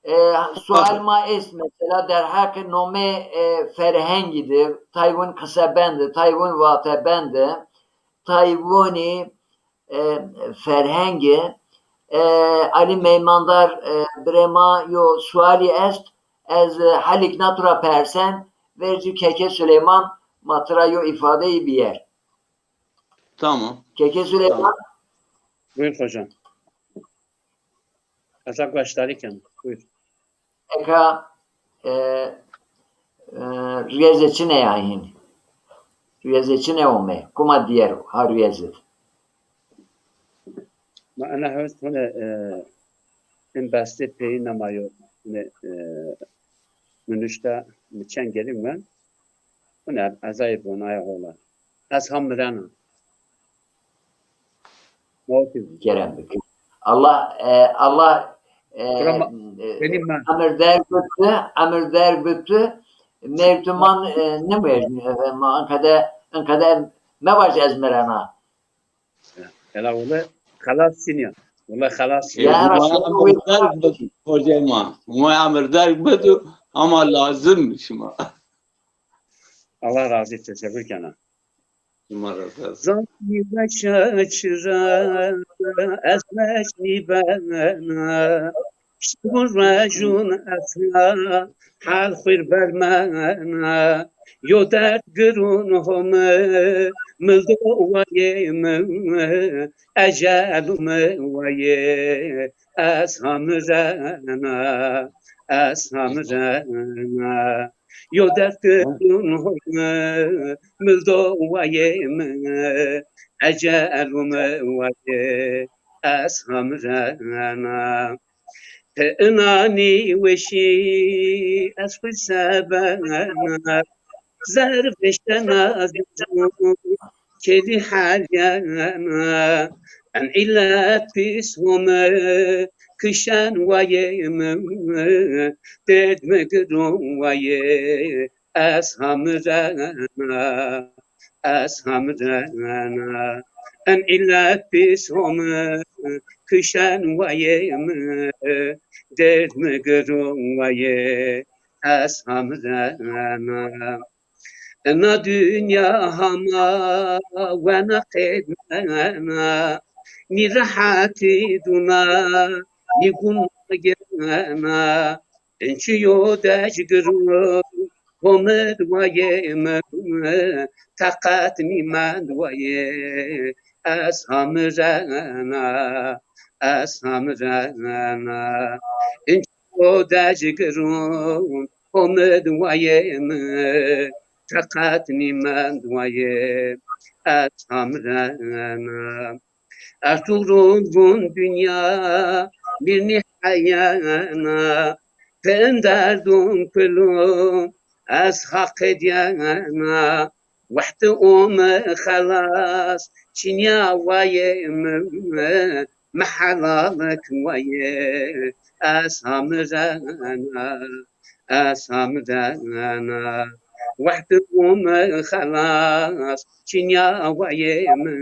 e, sual ma est mesela derheqê nomê, e, ferhengî de, tay win qisebend de, tay win vatebend de, tay winî, e, ferhengî, e, Alî Meymandar, e, birê ma yo sualî est, ez, e, helîk na tu ra persen, vercî Keke Suleyman ma tu ra yo îfadeyî bîyer. Tamam. Keke Süleyman. Tamam. Buyur hocam. Eza gueşdarî ken. Buyur. Eka, e, e, riyezê çi ne ya hîn? Riyezê çi ne ome? Kuma diyer ha riyezê? Ma ena hewes hone, e, in beste peyî nemayo, hone, e, minuşta mi çend gelin ben. Hone ezayê bonaya hola. Ez ha mirena. Kerem bike. Allah, e, Allah, e, Kerem, e, benim ben. Emir der bitti, emir der bitti. Merdiman, e, ne mi? E, ma ankada, ankada mevaj ez mirena. Ela wele xelas çin ya. Wele xelas çin ya. Ya, ma emir der bitti, hocam ma. Ma emir der bitti ama lazim şima. Allah razı olsun. Teşekkür ederim. Şima ra da. Zanî veşa çira, ez veşnî bena. Şibun rejun ez ha, hal xwir bermena. Yo derd girun home, mildo wayê mi, ecel mi wayê, ez ha mirena, ez ha mirena. Yo derd girun home, mildo wayê mi, ecel mi wayê, ez ha mirena. Ti inanî weşî ez xwi sebena, zerr veştena zerr, kêlî hergena. En îlet pîs home, kişen wayê mi, derd mi girun wayê, ez ha mirena, ez ha mirena. En îlet pîs home, kişen wayê mi, derd mi girun wayê, ez ha mirena. Ena dinya hama wena qedmena, nî rehetî duna, nî gun gena. Ençî yo dej girun, homid wayê mi, teqet nîmend wayê, ez ha mirena, ez ha mirena. Ençî yo dej girun, homid wayê mi, teqet nîmend wayê, ez ha mirena. Ertugrul vun dinya mirnî heyena, pin derdun kulun ez ha qedîyena. Wehdi ome xelas çinya wayê mi, mi helalik wayê, ez ha mirena, ez ha mirena. Wehdi ome xelas çinya wayê mi,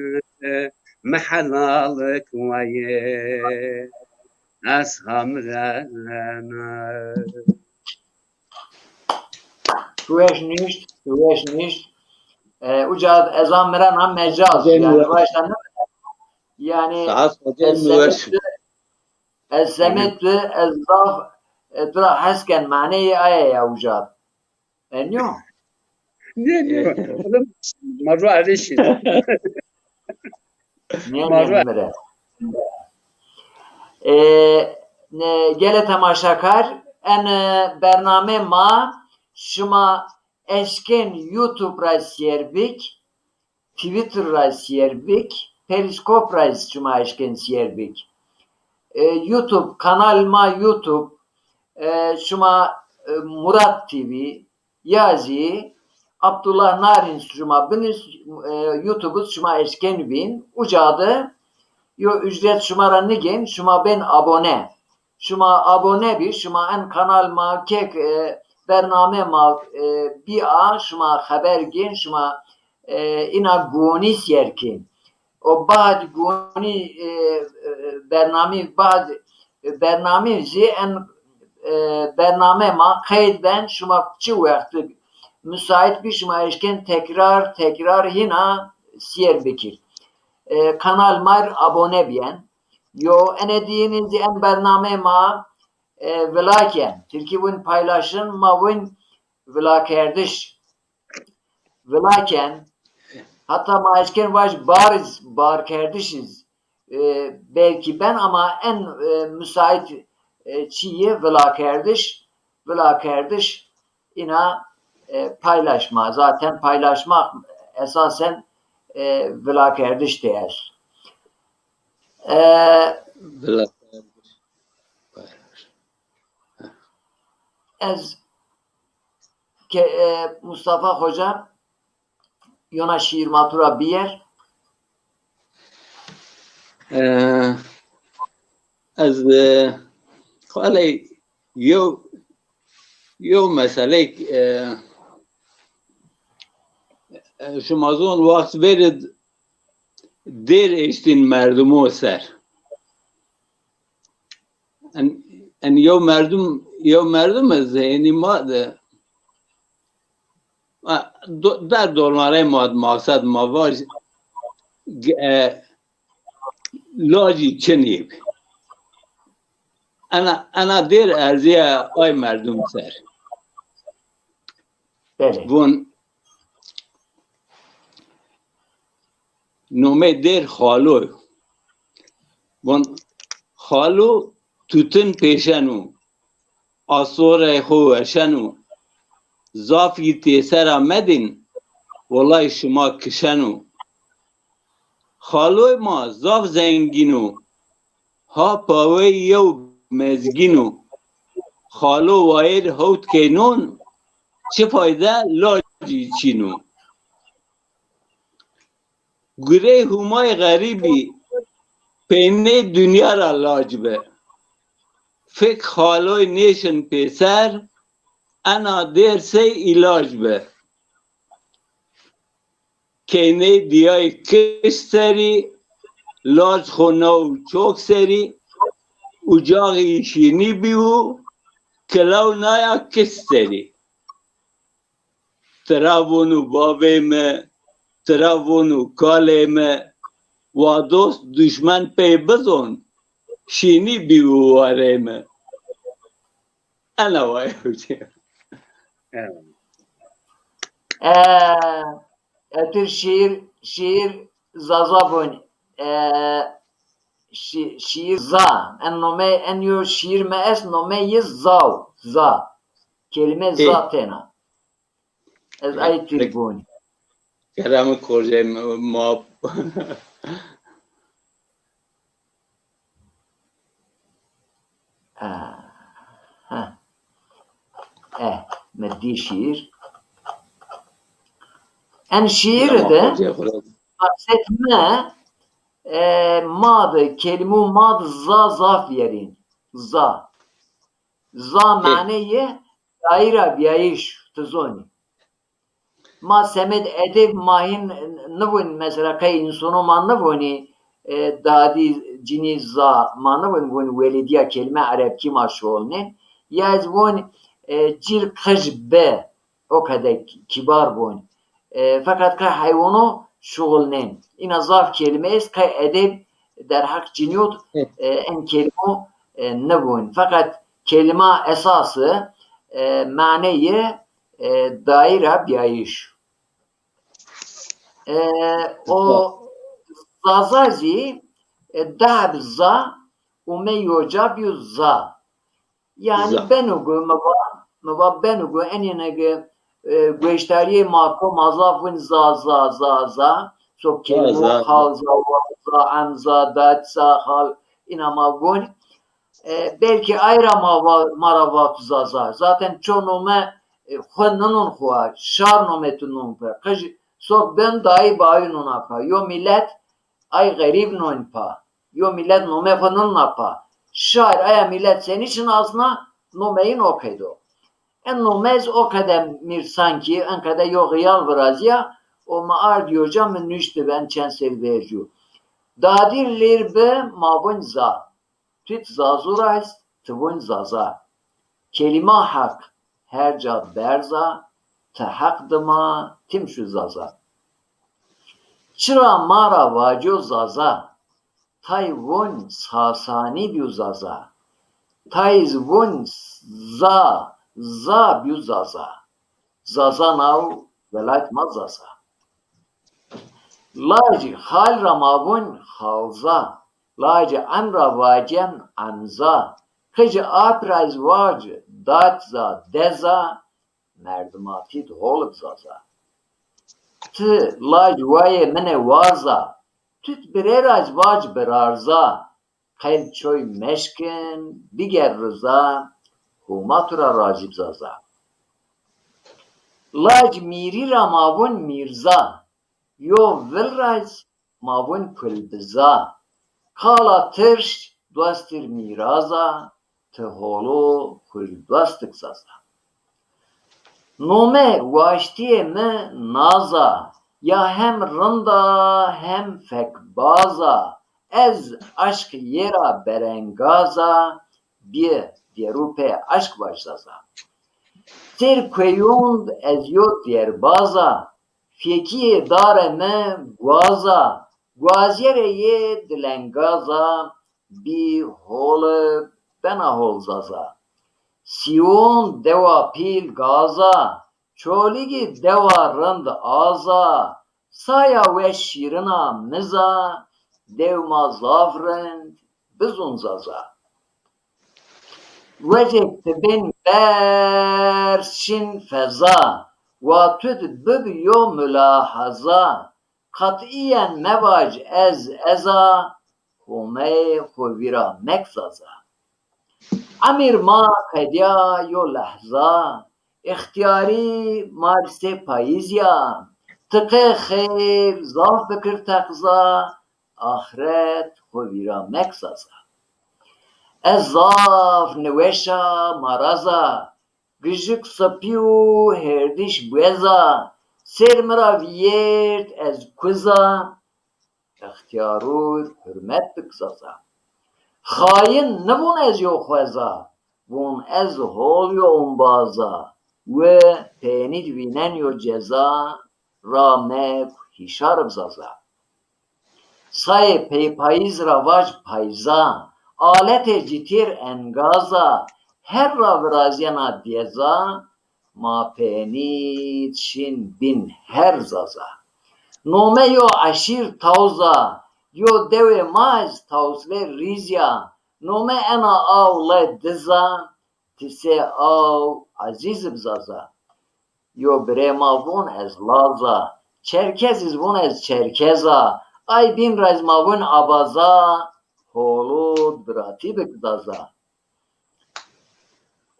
mi helalik wayê, ez ha mirena. Weş nişt, weş nişt. E, uca ez ha mirena mecaz. Yanî, mi weş. Raşta ne? Yanî, saat ez semet, ez semet, ez zaf, e, tu ra hes ken, maneyê aye ya uca. E, nîyo? Nîyo, nîyo. Ma ro erê şî. Nîyo, nîyo, mire. E, ne, gelê temaşakar, en, e, bername ma şima eşkên YouTube ra sêr bik, Twitter ra sêr bik, Periscope ra şima eşkên sêr bik. E, YouTube, kanal ma YouTube, e, şima, e, Murat T V, ya zî Abdullah Narin şima binus, e, YouTube şima eşkên vîn. Uca de yo ücret şima ra nigên, şima bên abone. Şima abone bî, şima en kanal ma kek, e, bername ma, e, bî a, şima xeber gên, şima, e, îna gonî sêr kên. O bad gonî, e, e, bernamî bad, e, bernamî zî en, e, bername ma qeyd ben, şima çi wexti müsait bî, şima eşken tekrar, tekrar hîna sîyer bikir. E, kanal ma r abone biyen. Yo, ene diyinî zî en bername ma, e, vila ken. Tirkî vun paylaşın, ma vun vilakerdiş. Vila ken. Hata ma eşken vaj bariz, barkerdiş iz. E, belkî ben ama en, e, müsait, e, çî yê vilakerdiş. Vilakerdiş îna, e, paylaşma. Zaten paylaşmak esasen, e, vilakerdiş de est. E, Vilakerdiş. Ez ke, e, Mustafa Hoca, yona şiir ma tu ra biyer. E, ez, e, xalê yew, yew meseleyk, e, e, şima zon waxt verî dêr eştîn merdumo ser. En, en yew merdum, yew merdum ez, henî ma de, a, do-, der dormarê ma de maqsed ma vaj, g-, e, lacî çinî. Ena, ena dêr erzîya ay merdum ser. Belê. Vun nomê dêr Xalo yo. Von, Xalo tutin pêşeno, asorê xo weşeno, zaf yî têsera medin, wolay şima kişeno. Xaloy ma zaf zengîn o, ha pawey yew mezgîn o. Xalo wayêr hewt keynon, çi fayde lacî çîn o. Gurey Humay xerîbî peynê dinya ra lac bi. Fik Xaloy nêşin pêser, ena dêr sey îlac bi. Keyney diyay kişt serî, lac xo naw çok serî, ucaxî şînî bî û kilaw naya kişt serî. Tira vûnû bavê mi, tira vûnû kalê mi, wa dost duşmen pey bizon, şînî bî û warê mi. Ena wa yew çî. Evet. Ee, etir şiir, şiir Zaza bun. Ee, şi-, şiir Za. En nome, en yo şiir me est, nome yi Zaw. Za. Kelime Za tena. Ez ay tirgonî. Kerem korcey ma. Ah, ha. Eh, mi dî şiir. En şiir de maqsed mi, e, ma de, kelîmû ma de za zaf vîyerîn. Za. Za maneyê dayîra bîyayîş, ti zonî. Ma semed edeb ma hîn nivûn, mesela qey însono ma nivûnî, e, dadî cinî za, ma nivûn vûn welîdîya kelîme erebkî ma şuxulnên. Ya ez vûn, e, cîl qij bi, o qede kîbar vûn. E, feqet qey heywono şuxulnên. Îna zaf kelîme est qey edeb derheq cinîyot, e, en kelîmo, e, nivûn. Feqet kelîma esas, e, maneyê, e, dayîra bîyayîş. E, o Zaza zî, e, dehb za, ume yoca bîyo za. Yanî beno gu, mi va, mi va beno gu, enîne gu, e, gueştarîyê ma ko ma zaf vûn za, za, za, za. So kelîmo xal za, wa za, em za, dat za, xal, îna ma vûn. E, belkî ay ra ma va, ma ra vat za za. Zaten ço nome, e, xwu ninon xwu, şar nome tu non pe. Qij sok ben dayî bayî nona pa. Yo mîlet ay xerîb non pa. Yo mîlet nome xwu nona pa. Şar aya mîlet senî şinasna, nomeyîn o qeydo. En nome ez o qede mîr sankî, en qede yo xiyal virazîya, o mi ard yoca mi nuşti ben çend serî vercû. Dadîr lêr bi ma vûn za. Tut Zazu ra est, ti vûn Zaza. Kelîma heq her ca berz a, ti heq dima tim şu Zaza. Çira ma ra vaco Zaza? Tay vûn Sasanî bîyo Zaza. Tay iz vûn za, za bîyo Zaza. Zaza naw welat ma Zaza. Laj xal ra ma vûn Xalza. Laj em ra vacen Emza. Qij ap ra iz vac Datza, Deza. Merdimatî di hol ib Zaza. Ti laj wayê min ê warza. Tut birê ra iz vac Birarza. Qel çoy meşkin, biger riza, Homa tu ra razî bi Zaza. Laj mîrî ra ma vûn Mîrza, yo vil ra iz ma vûn Kulbiza. Qala tirş dostîr mîraza, ti holo xu ri dostik Zaza. Nome waştîyê mi Naza, ya hem rind a hem fekbaz a, ez aşq yê ra berengaza, bîye dêrû pê aşq vaj Zaza. Sêr kueyûnd ez yo dêrbaz a, fekîyê dare mi guaz a, guazîyerê yê dilengaz a, bî hol ib bena hol Zaza. Sîûn dewa pîl gaz a, Çolîgî dewa rind az a, saya weş şîrin a miza, dew ma zaf rind bizûn Zaza. Wecêk ti bên berz şin feza, wa tu di bibi yo mulahaza, qetîyen mevaj ez, ez a, Homey xo vîra mek Zaza. Emîr ma qedîya yo lehza, îxtîyarî ma ri sê payîz ya, ti qê xeyr zaf bikir teqza, axret xo vîra mek Zaza. Ez zaf niweş a, maraz a, gijik sipî û hêrdîş buez a, sêr mi ra vîyêrd ez kuz a, îxtîyarûr hurmet bik Zaza. Xayin nivûn ez yo xweza, vûn ez hol yo umbaz a, wi peynî di vînen yo ceza, ra mek hîşar ib Zaza. Sayê peypayîz ra vac payza, aletê citêr engaz a, her ra virazîyena dêza, ma peynî di şin bîn her Zaza. Nome yo eşîr Tawz a, yo dewê ma ez Tawzlê Rîz ya, nome ena aw lê diz a, ti sê aw ezîz ib Zaza. Yo birê ma vûn ez Laz a, Çerkez iz vûn ez Çerkez a, ay bîn ra iz ma vûn Abaza, holûd biratî bik Zaza.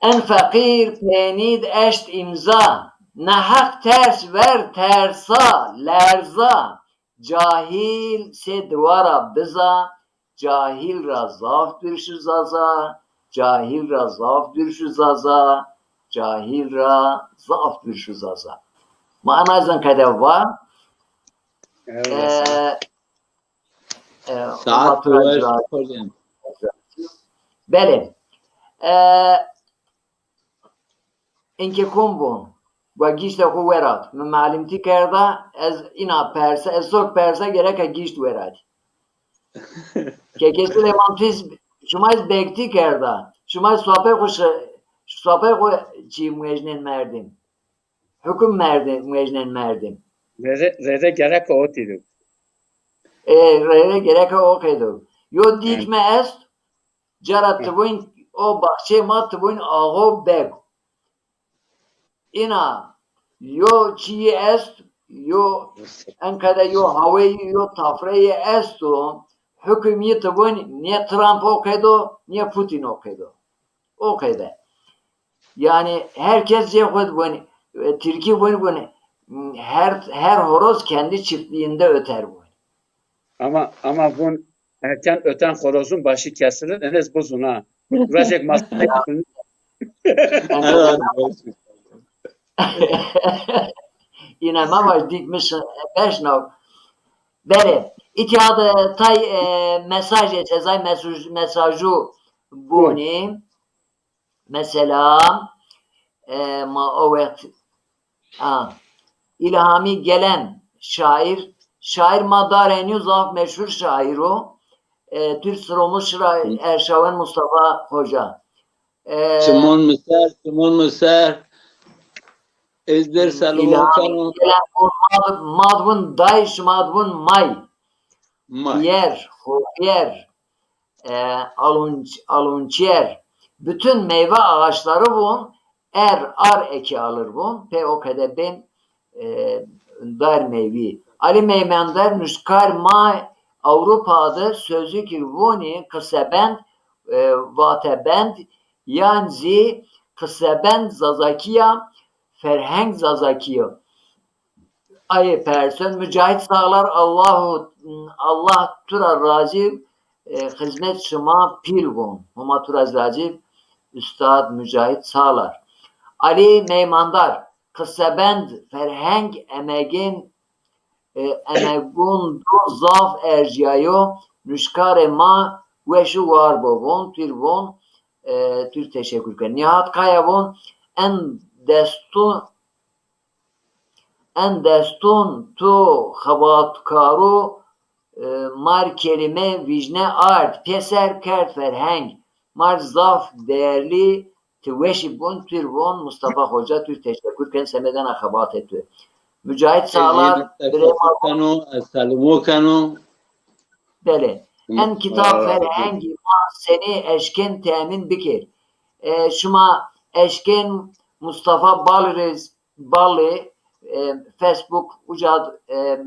En feqîr peynî di eşt îmza, neheq ters ver tersa, lerza, cahîl sê diwa ra biza, cahîl ra zaf dûr şu Zaza, cahîl ra zaf dûr şu Zaza, cahîl ra zaf dûr şu Zaza. Ma ena zin qede va. Eyvallah, sağ ol. E, e, Saat Homa tu ra weş, cira-, hocam. Belê. E, Inkê kom bon. Wa gîşte xo werat. Mi malimtî kerda, ez îna perse, ez sok perse gereka gîşt weratî. Kekê Silêman, ti iz, şima iz bektî kerda. Şima iz suapey xo şi-, suapey xo çî muejnên merdim. Hukum merdi-, muejnên merdim. Rê rê, rê rê gereka o tîdo. E, rê rê gereka o qeydo. Yo dîk mi est, cara ti vûn o baxçeyê ma ti vûn axo beg. Îna yo çîyî est, yo enqede yo haweyî, yo tafreyî esto, hukum yî ti vûn nê Trump o qeydo, nê Putin o qeydo. O qeyde. Yanî her kes cê xo di vûn, e, Tirkî vûn, vûn, her, her horoz kendi çiftliğinde öter vûn. Ama, ama vûn erken öten horozun başı kesilir, en ez bizûn ha. Rajek masrek. Evet, evet. Îne ma vaj dîk mi şi-, beşnaw. Belê. Îtya de tay, e, mesaj, ez ay mesaj, mesaju bonî. Mesela, e, ma o wext, ha, İlhami Gelen şair, şair ma darenî yo, zaf meşhur şair o. E, Türk sıromuz şira erşawen Mustafa Hoca. E, Çimon mi ser, çimon mi ser. Ez der selo keno. Gelen o mad-, madvun day, şima dvun may. May. Yer, xo-, yer. E, alunç-, alunçer, bütün meyve ağaçları vun, er, ar eki alır vun, pê o kede bên, e, dar meyvî. Ali Meymandar nuşkar ma Avrupa de sözü ki vuni kısebend, e, vatebend, yan zî kısebend Zazakiya, ferheng Zazakiya. Ayê person Mücahit Sağlar, Allahu, Allah tu ra razî, e, xizmet şima pîl vûn. Homa tu ra razî, Üstad Mücahit Sağlar. Ali Meymandar, qisebend, ferheng, emegên, e, emegûn do zaf erjîyayo, nuşkarê ma weş û war bo vûn, pîl vûn, e, tu rê teşekur ken. Nihat Kaya vûn, en destûn En destûn tu xebatkaru, e, mar kelîme vîjne ard, pêser kerd ferheng. Mar zaf değerli, ti weşî bûn, tu rê vûn, Mustafa Xoca, tu rê teşekur ken semedena xebatê tu. Mücahit Sağlar, birê ma keno, ez selimo keno. Belê. En kitab ferhengî ma senî eşkên temîn bikir? E, şima eşkên Mustafa Balrêz Ballê, e, Facebook uca, e,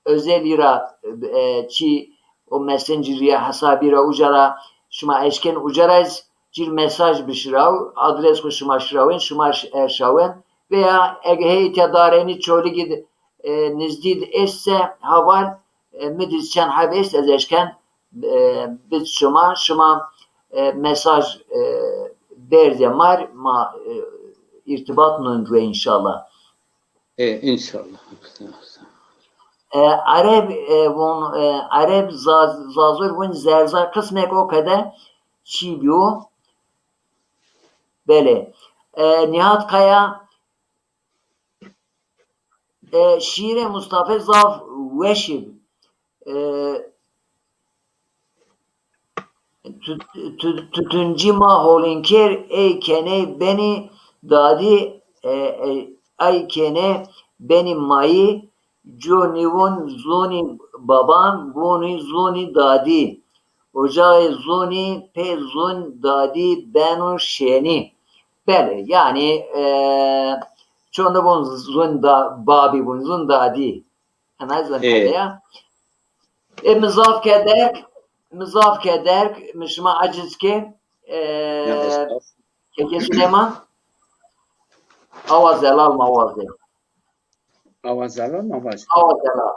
özel îra, e, çi o Messenger ya hesabî ra uca ra şima eşkên uca ra ez cir mesaj bişiraw, adres xu şima şirawen, şima ş-, erşawen veya ege hey îtya darenî Çolîgî de, e, nizdî de est se haval, e, mi diz çend heb est ez eşken, e, bid şima, şima, e, mesaj, e, berdê mar, ma, e, îrtibat nunc we înşallah. E, înşallah. E, Ereb, e, vûn, e, Ereb, Zaz-, Zazur vûn zerza qismek o kede çî biyo. Belê. E, Nihat Kaya, e, şîîrê Mustafa zaf weş ib. E, tu-, tu-, tutuncî ma holînkêr ey kenê benî dadî, e, e, ay kenê benî mayî, co nîvûn zûnî baban, vûnî zûnî dadî. Ocaxê zûnî pê zûn dadî beno şênî. Belê, yanî, e, ço nivûn zûn da-, babî vûn, zûn dadî. Ena zî qede ya. E, mi zaf ke derg, mi zaf ke derg, mi şima aciz ke, e, Keke Süleyman, awa zelal ma wazê. Awa zelal ma wazê. Awa zelal.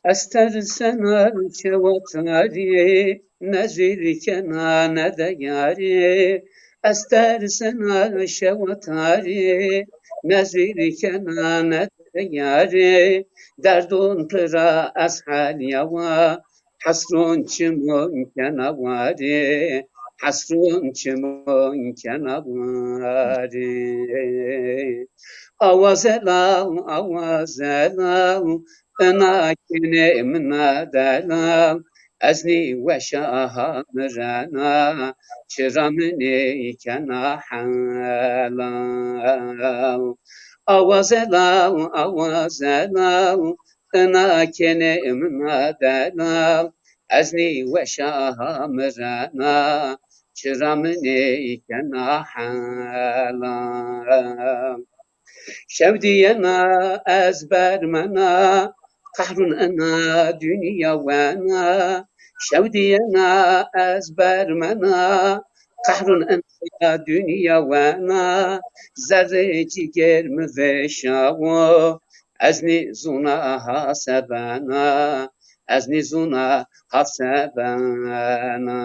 Ez tersena şewa tarî, ne zîr kena ne de yarî. Ez tersena şewa tarî, ne zîr kena ne de yarî. Derdûn pira ez helyawa, hesrûn çimûn kena warî, hesrûn çimûn kena warî. Awa zelal, awa zelal, ina kenê mina delal, ez nî weşa ha mirena, çira min ê kena helal. Awa zelal, awa zelal, ina kenê mina delal, ez nî weşa ha mirena, çira min ê kena helal. Şew dîyena ez bermena, qehrûn ina dinya wena. Şew dîyena ez bermena, qehrûn ina dinya wena. Zerrê cîgêr mi vêşawo, ez nî zûna ha se bena, ez nî zûna ha se bena.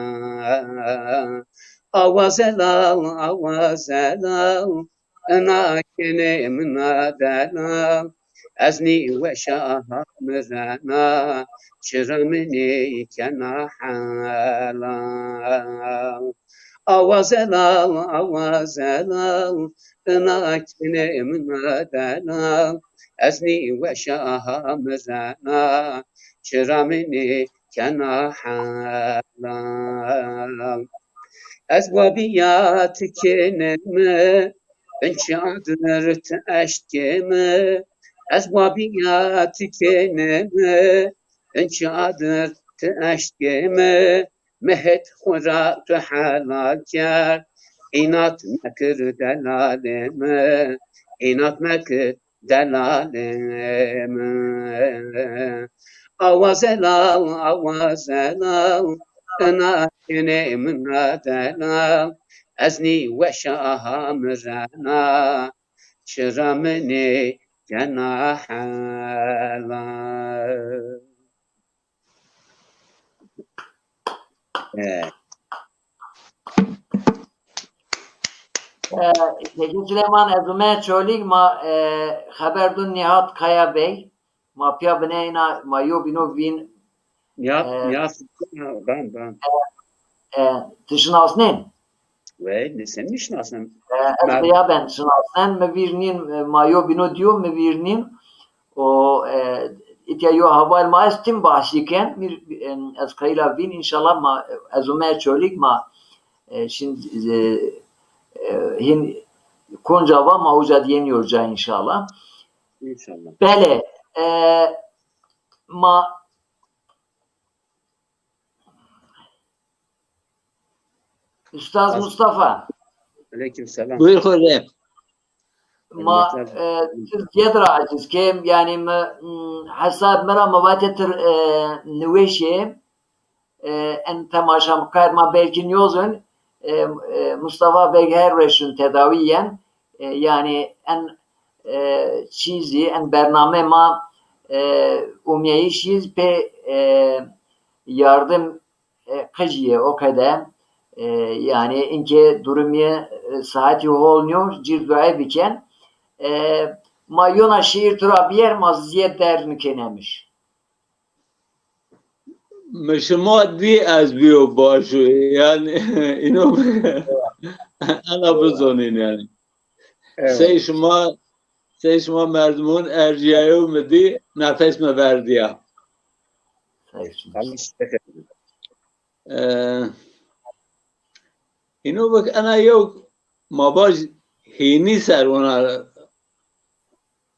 Awa zelal, awa zelal, ina kenê mina delal, Ez nî weşa ha mirena, çira mi nêkena helal. Awa zelal, awa zelal, ina kinê mina delal. Ez nî weşa ha mirena, çira mi nêkena helal. Ez wa bîya ti kinê mi, in çadir ti eşkê mi. Ez wa bîya ti kinê mi, in çadir ti eşkê mi. Mi het xwu ra tu helal kerd, înat mekir delalê mi, înat mekir delalê mi. Awa zelal, awa zelal, ina kinê mina delal. Ez nî weşa ha mirena, çira mi nêkena helal. E, E, Kekê Silêman, ez ume Çolîg, ma, e, xeber dûn Nîhat Kaya Bey. Ma pîya bineyna, ma yo bîno vîn. Nîhat, e, Nîhat, ben, ben. E, ti şinasnên? Wey, ne sen mi şinasnên? E, ez pîya ben şinasnen, mi vîr nîn, e, ma yo bîno diyo, mi vîr nîn. O, e, îtya yo heval ma est, tim bahsî ken, mi, e, ez qeyla vîn, înşallah ma, ez ume Çolîg ma, e, şin, e, e, hîn konca va ma uca di yenî yo ca înşallah. Înşallah. Belê, e, ma Ustaz Mustafa. Aleyküm selam. Buyur hocam. Ma, e, ti ziyed ra aciz kêm, yani mi, m, hesab mi ra mi vatê ti, e, niweşê, e, en temaşa mi kar ma belkî niyozun, e, e, Mustafa Beg her weşun tedawi yen, e, yani en, e, çîzî, en bername ma, e, umyayîş yiz pê, e, yardım e, qijî yê o qede, e, yani inkê durumî, e, saetî hol nîyo, cir dua biken. E, ma yona şiir tu ra biyer, ma ziyed derg nikênemiş. Mi şima dî ez bîyo baş o. Yani, îno ena bizonîn yani. Evet. Sey şima, sey şima merdimon erjîyayo mi dî, nefes mi verdîya. Sey şima. E, îno bik ena yew ma vaj hênî ser ona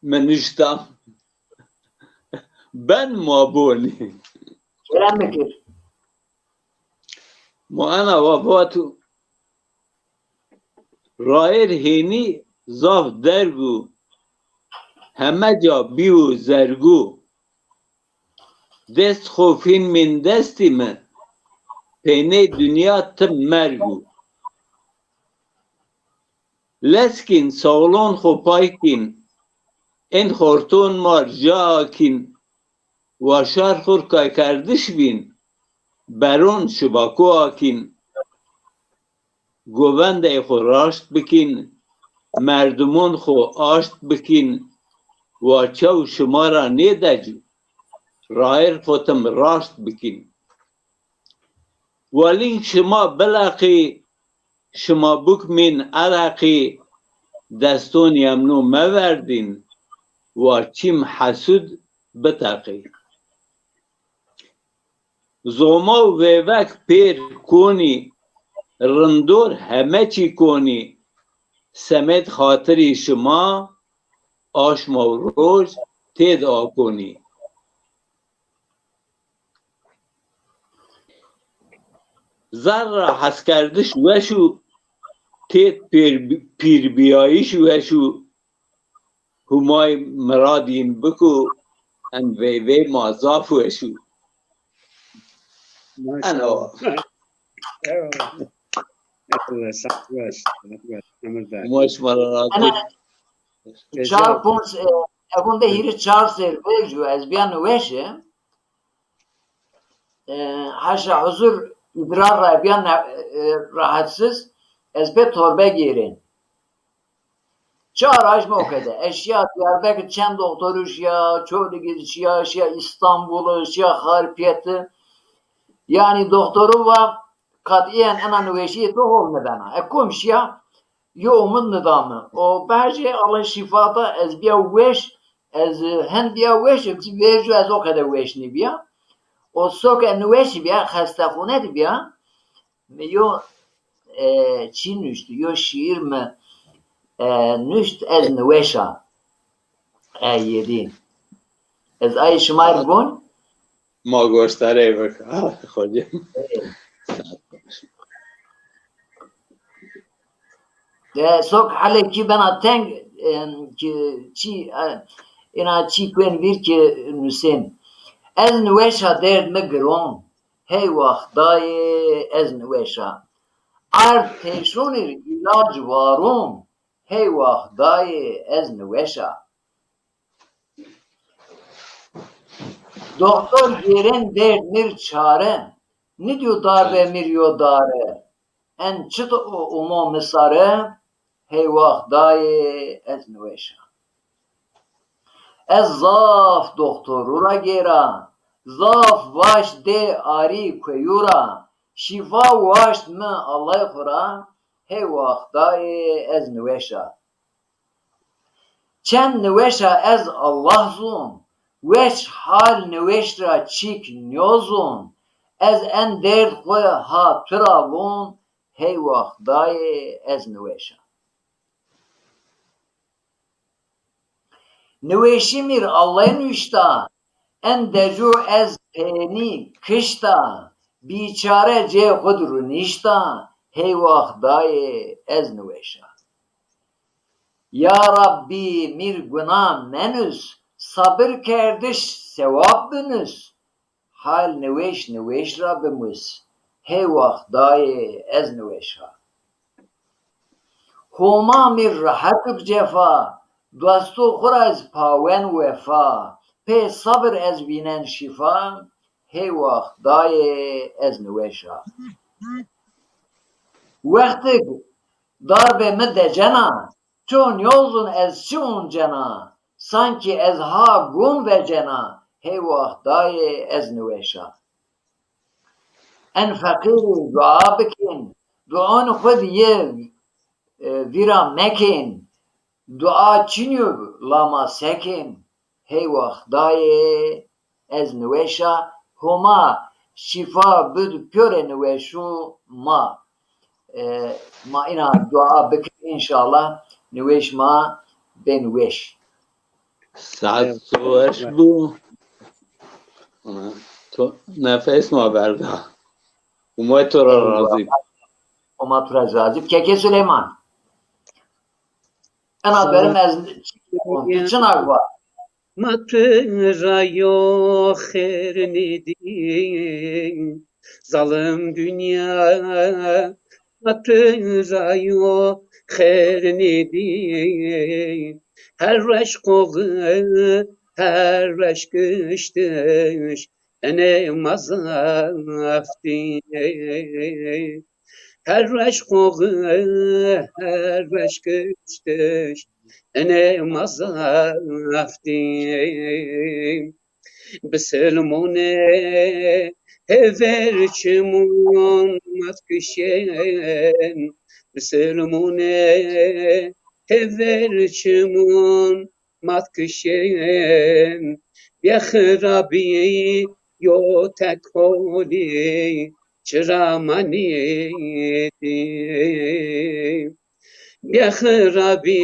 mi nişta. Ben ma bonî. Kerem bikir. Ma ena wa vatu. Rayêr hênî zaf derg û heme ca bîyo zerg û. Dest xo fîn mîn destî mi, peyney dinya tim merg û. Lez kîn, sawlon xo pay kîn, ên xorton ma rja akîn, wa şar xo r kaykerdiş bîn, beron şibako akîn. Govendey xo raşt bikîn, merdimon xo aşt bikîn, wa çew şima ra nêdec, rayêr xo tim raşt bikîn. Welîn şima bileqî, şima bikmîn ereqî, deston yemno meverdîn, wa çîm hesud biteqî. Zoma û vêvek pêr konî, rindor heme çî konî, semêd xatirî şima, aşma û roj têd akonî. Zerr ra heskerdiş weş û têd pêr-, pîrbîyayîş weş û Humay miradîn biko, en veyvey ma zaf weş û. Maşallah. Eno. Eyvallah. Eyvallah, saet weş, saet weş. Emir de. Huma şima ra razî. Ene çar ponc, e, evun de hîrê çar serr vejîyo, ez bîya niweşe. E, haşa huzur, îdrar ra bîya ne-, e, rahatsiz, ez pê torbe gêrên. Çar aşm o kede. Ez şiya Diyarbekir, çend doktoru şiya, Çolîgî şiya, şiya Îstanbul, şiya Xarpêti. Yanî doktoru va qetîyen ena niweşîyê to hol nibena. E kom şiya, yo umid nida mi. O bejê Allah şîfa da, ez bîya weş, ez hend bîya weş, ez vêjo ez o qede weş nîbîya. O so ke niweş bîya, xestexune de bîya. Mi yo, e, çî nuşt, yo şîîr mi, e, nuşt, Ez Niweş a. E, yedî. Ez ay şima rê gon. Ma goştarey bik. Ah, xocam. De sok hele kî bena teng, em, ki çî, e, ina çî kuen vîr ki nusên. Ez niweş a, derd mi giron. Hey wax dayê, ez niweş a. Ard têşonî rê îlac varon. Hey wax dayê, ez niweş a. Doktor gêrên derd mi rê çare. Nidîyo darbe mi rê yo dare. En çit o umo mi sare. Hey wax dayê, ez niweş a. Ez zaf doktoru ra gêra, zaf vaşt dê arî kueyu ra, şîfa waşt mi Allay xwu ra, hey wax dayê, ez niweş a. Çend niweş a ez Allah zon, weş hal niweş ra çîk nîyozon, ez en derd xwu ha tu ra von, hey wax dayê, ez niweş a. Niweşî mi rê Allay nuşta, en decu ez pênî kişta, bîçare cê xwu di runîşta, hey wax dayê, ez niweş a. Ya Rabbî, mi rê guna menus, sabir kerdiş sewab binus, hal niweş niweş ra bimus, hey wax dayê, ez niweş a. Homa mi rê rehet ib cefa, dostu xwu ra ez pawen wefa, pê sabir ez vînen şîfa, hey wax dayê, ez niweş a. Wextig darbe mi decena, ço nîyozun ez çi oncena, sankî ez ha gon vecena, hey wax dayê, ez niweş a. En feqîrî dua bikên, duon xwu di yi, e, vîra mekên, dua çinî yo la ma sekên, hey wax dayê, ez niweş a, Homa şîfa bid pîyorê niweşû ma. E, ma îna dua bikin, înşallah niweş ma bên weş. Saet weş bû. To nefes ma berda. Umay to ra razî. Umay to ra razî. Kekê Suleyman. Ena berim ez çi, çinak va. Ma tu ra yo xêr nêdî, zalim dinya. Ma tu ra yo xêr nêdî, her weş qoxi, her weş kiştiş, enê ma zaf dî. Her weş qoxi, her weş kiştiş, enê ma zaf dî. Bisilmûnê hêver çimûn mat kişên. Bisilmûnê hêver çimûn mat kişên. Bê xirabî yo tek holî, çira ma nêdî. Bê xirabî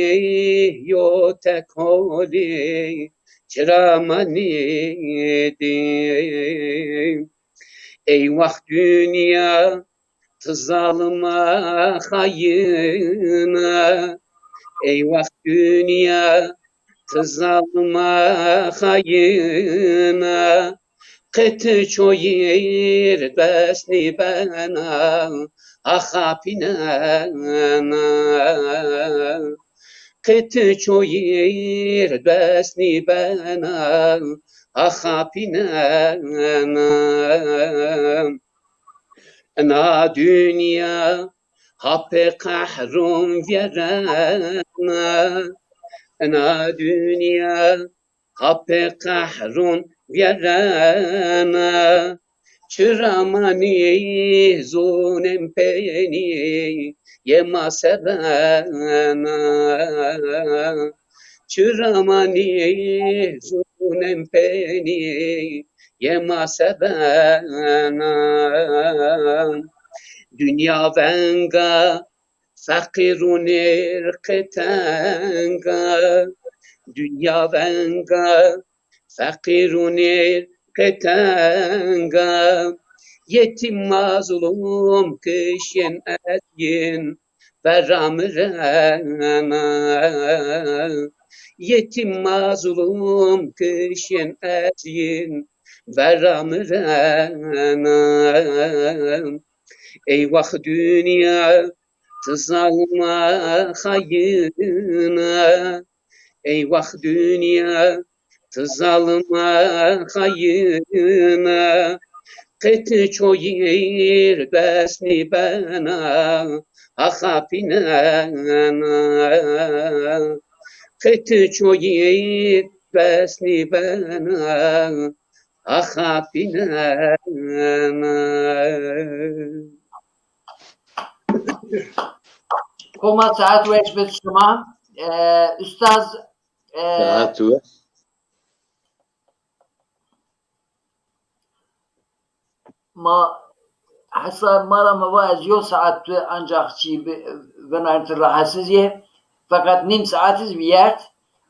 yo tek holî, çira ma nêdî. Ey wax dinya, ti zalim a, xayîn a. Ey wax dinya, ti zalim a, xayîn a. Qe ti çoyîr dest nîbena, axapînena. Qe ti çoyîr dest nîbena, axapînena. Ina dinya ha pê qehrûn vîyerena. ena dinya hapê qehrun vîyerena. Çira ma nîzûnên peynîyê ma se bena. Çira ma nîzûnên peynîyê ma se bena. Dinya venga feqîr û nêr qê tenga. Dinya venga feqîr û nêr qê tenga. Yetîm mazlûm kişên ez yin vera mirena. Yetîm mazlûm kişên ez yin vera mirena. Ey wax dinya, ti zalima xayina. Ey wax dinya, ti zalima xayina. Qê ti çoyîr bes nîbena, ha xapînena. Qê ti çoyîr bes nîbena, ha xapînena. Homa saet weş bid şima. Ee, ustaz, ee, Saet weş. Ma hesab ma ra mi va ez yo saet tu ancax çî bi-, vinarî, ti rahatsiz yê. Feqet nîm saet iz vîyert.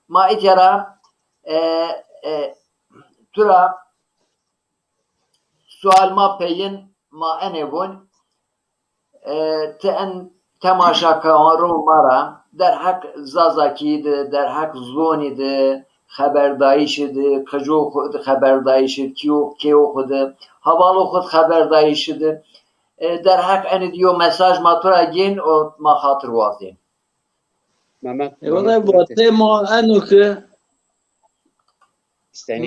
Ma îtya ra, e, e, tu ra sual ma peyin ma enê vûn. E, ti en temaşakarûn ma ra derheq Zazakî de, derheq zonî de xeberdayîşî de, qicû xwu de xeberdayîşî de, kîyo, kêyo xwu de, hawalo xwu de xeberdayîşî de, e, derheq enî de yo mesaj ma tu ra gên û ma xatir wazên. Mehmet, E, Mehmet, wele Mehmet. Vatê ma eno ke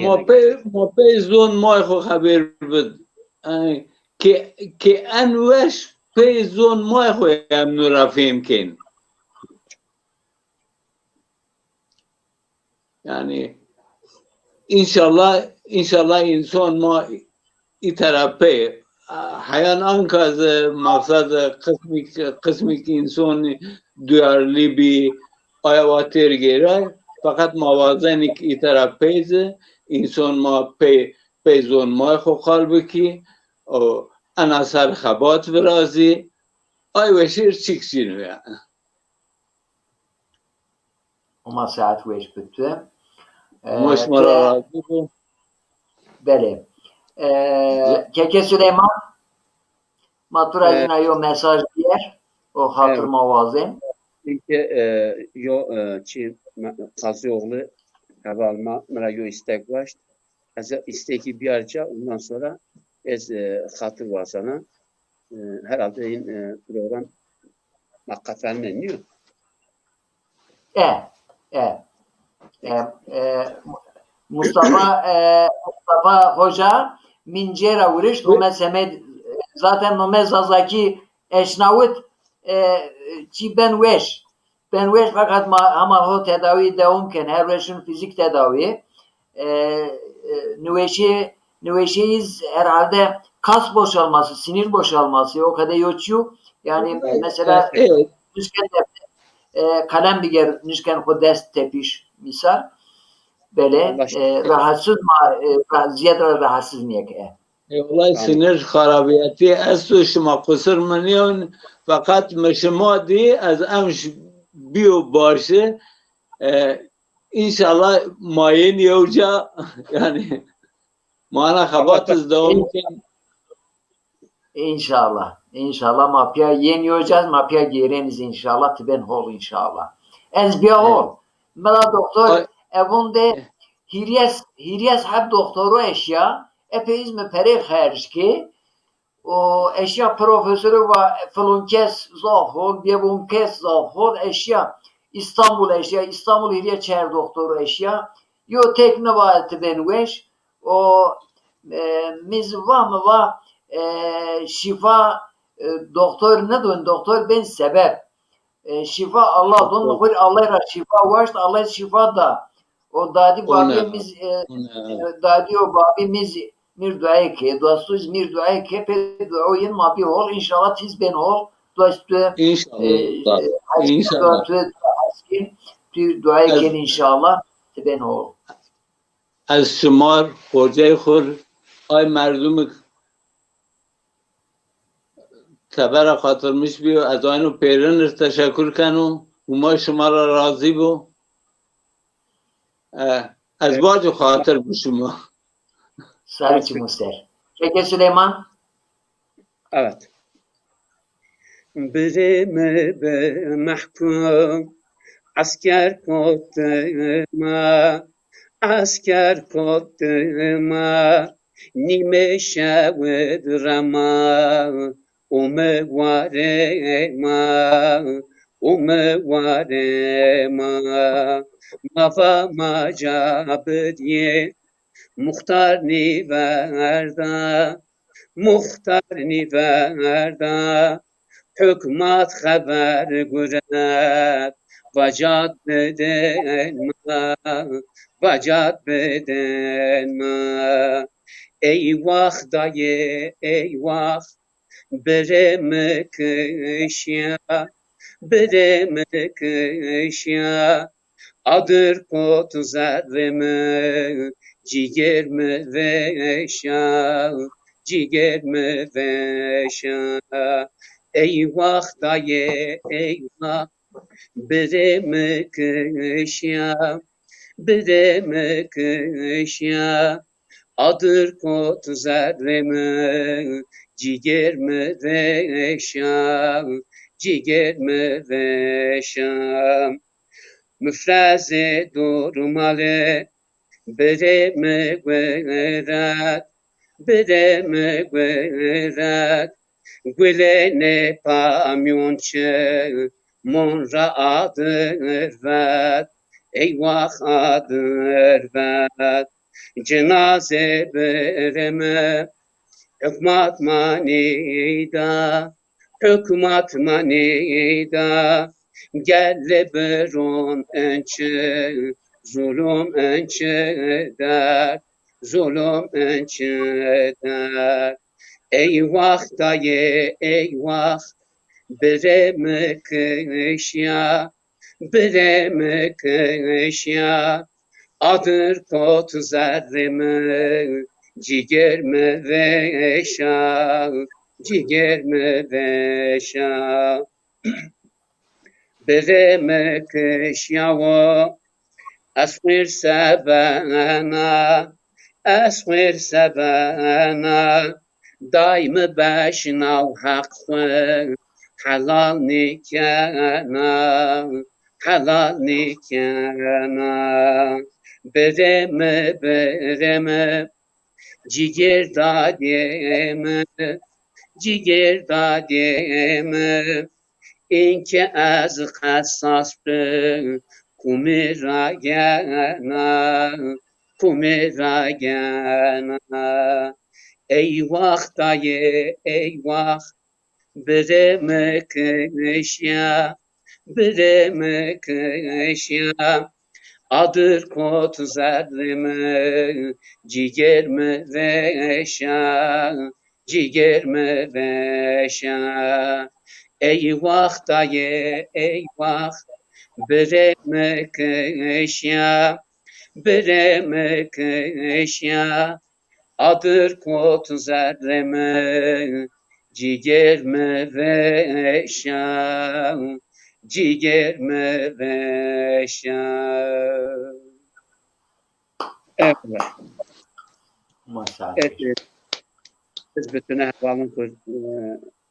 ma pey, ma pey zon may xo xeber bid. Yanî ke, ke en weş pey zon may xo em nu ra fêm kên. Yanî înşallah, înşallah însan ma îtera pey. Heyan anka zi maqsad qismîk, qismîk însan duyarlî bî, aya wa têr gêray. Feqet ma wazenî ki îtera pey zi însan ma pey, pey zon may xo qal bikî û ena ser xebat virazî. Ay weşîr çîk çîn ya. Homa saet weş bid tu. E, Homa şima ra razî bo. Belê. E, Keke Süleyman, ma tu ra jîna yo mesaj bîyer û xatir ma wazên. Çunke, e, yo, e, çi, me-, Qazîoğlu heval ma, mi ra yo îstek waşt. Ez îstekî bîyar ca, ondan sonra ez, e, xatir wazena. E, herhalde in, e, program ma qefelne, nîyo? E, e, e, e, Mustafa, e, Mustafa Hoca, mi cê ra wirişt, nome semê, zaten nome Zazakî eşnawit, e, çî ben weş. Ben weş, feqet ma hema ho tedawî dewam ken. Her weşin fizik tedawî. E, e, niweşî, niweşî iz herhalde kas boşalması, sinir boşalması, o kadar yoçu. Yani mesela nişken de, e, kalem biger, nişken xo dest tepiş, misal. Böyle, e, rahatsız ma, e, ra-, ziyade rahatsız niyek, e. E, wellay sinir xarabiyetî esto, şima qusir mi nîyon, feqet mi şima dî, ez emş bîyo başi. E, înşallah ma yên yew ca, yanî, ma ena xebat iz dewam kên. Înşallah. Înşallah ma pîya yên yew ca, ma pîya gêrên iz înşallah, ti bên hol înşallah. Ez bîya hol. Mi ra doktor, evûn de hîrîyes, hîrîyes heb doktoru eşya, epey iz mi perê xerc kê. O eşya profesori va filon kes zaf hol, biyevon kes zaf hol eşya. İstanbul eşya, İstanbul hîrîye çer doktoru eşya. Yo tek niva ti bên weş. O, e, mi zi va, mi va, e, şîfa, e, doktor nidon, doktor bên sebeb. E, şîfa Allah don, xwir Allah ra şîfa waşt, Allah şîfa da. O dadî babî miz, e, e, dadî o babî miz mîr duayê ke, dostu mîr duayê ke, pê duayo yin ma bî hol, înşallah tiz bên hol, dostu, e, e, inşallah, tu askîn, tu duayê ken înşallah, ti bên hol. Ez şima r, xocey xwu r, ay merdumik tebera xatirmiş bîyo. Ez ayno pêrin ir teşekur keno. Huma şima ra razî bo. E, ez baco xatir bi şima. Ser çimo ser. Keke Süleyman? Evet. Birê mi bi mehkum esker kotime, esker kotime, nîmê şewi rema, ome warê ma, ome warê ma. Ma va ma ca bidîyê, muxtar nîverda, muxtar nîverda, hukmat xeber guret, va cad bidên ma, va cad bidên ma. Eywax dayê, eywax, birê mi kişya, birê mi kişya. Adir kot zerrê mi, cîgêr mi veşa, cîgêr mi veşa. Eywax dayê, eywax, birê mi kişya, birê mi kişya. Adir kot zerrê mi, cîgêr mi veşa, cîgêr mi veşa. Mifrezê dormalê, birê mi guret, birê mi guret. Gulê nê pamyon çi, mon ra adir vet, eywax adir vet. Cinazê birê mi, hukmat ma nîda, hukmat ma nîda. Gelê biron ençi, zulum ençi derd, zulum ençi derd. Eywax dayê, eywax, birê mi kişya, birê mi kişya. Adir kot zerrê mi, cîgêr mi veşa, cîgêr mi veşa. Birê mi kişyawo, ez xwir sevena, ez xwir sevena. Day mi beşnaw heq xwu, helal nîkena, helal nîkena. Birê mi, birê mi, cîgêr dadê mi, cîgêr dadê mi. Înke ez qesas bi, kumî ra gena, kumî ra gena. Eywax dayê, eywax, birê mi kişya, birê mi kişya. Adir kot zerrê mi, cîgêr mi veşa, cîgêr mi veşa. Eywax dayê, eywax, birê mi kişya, birê mi kişya. Adir kot zerrê mi, cîgêr mi veşa, cîgêr mi veşa. Evet. Maşallah. Evet, e, ez bi tine hevalin xwu, e,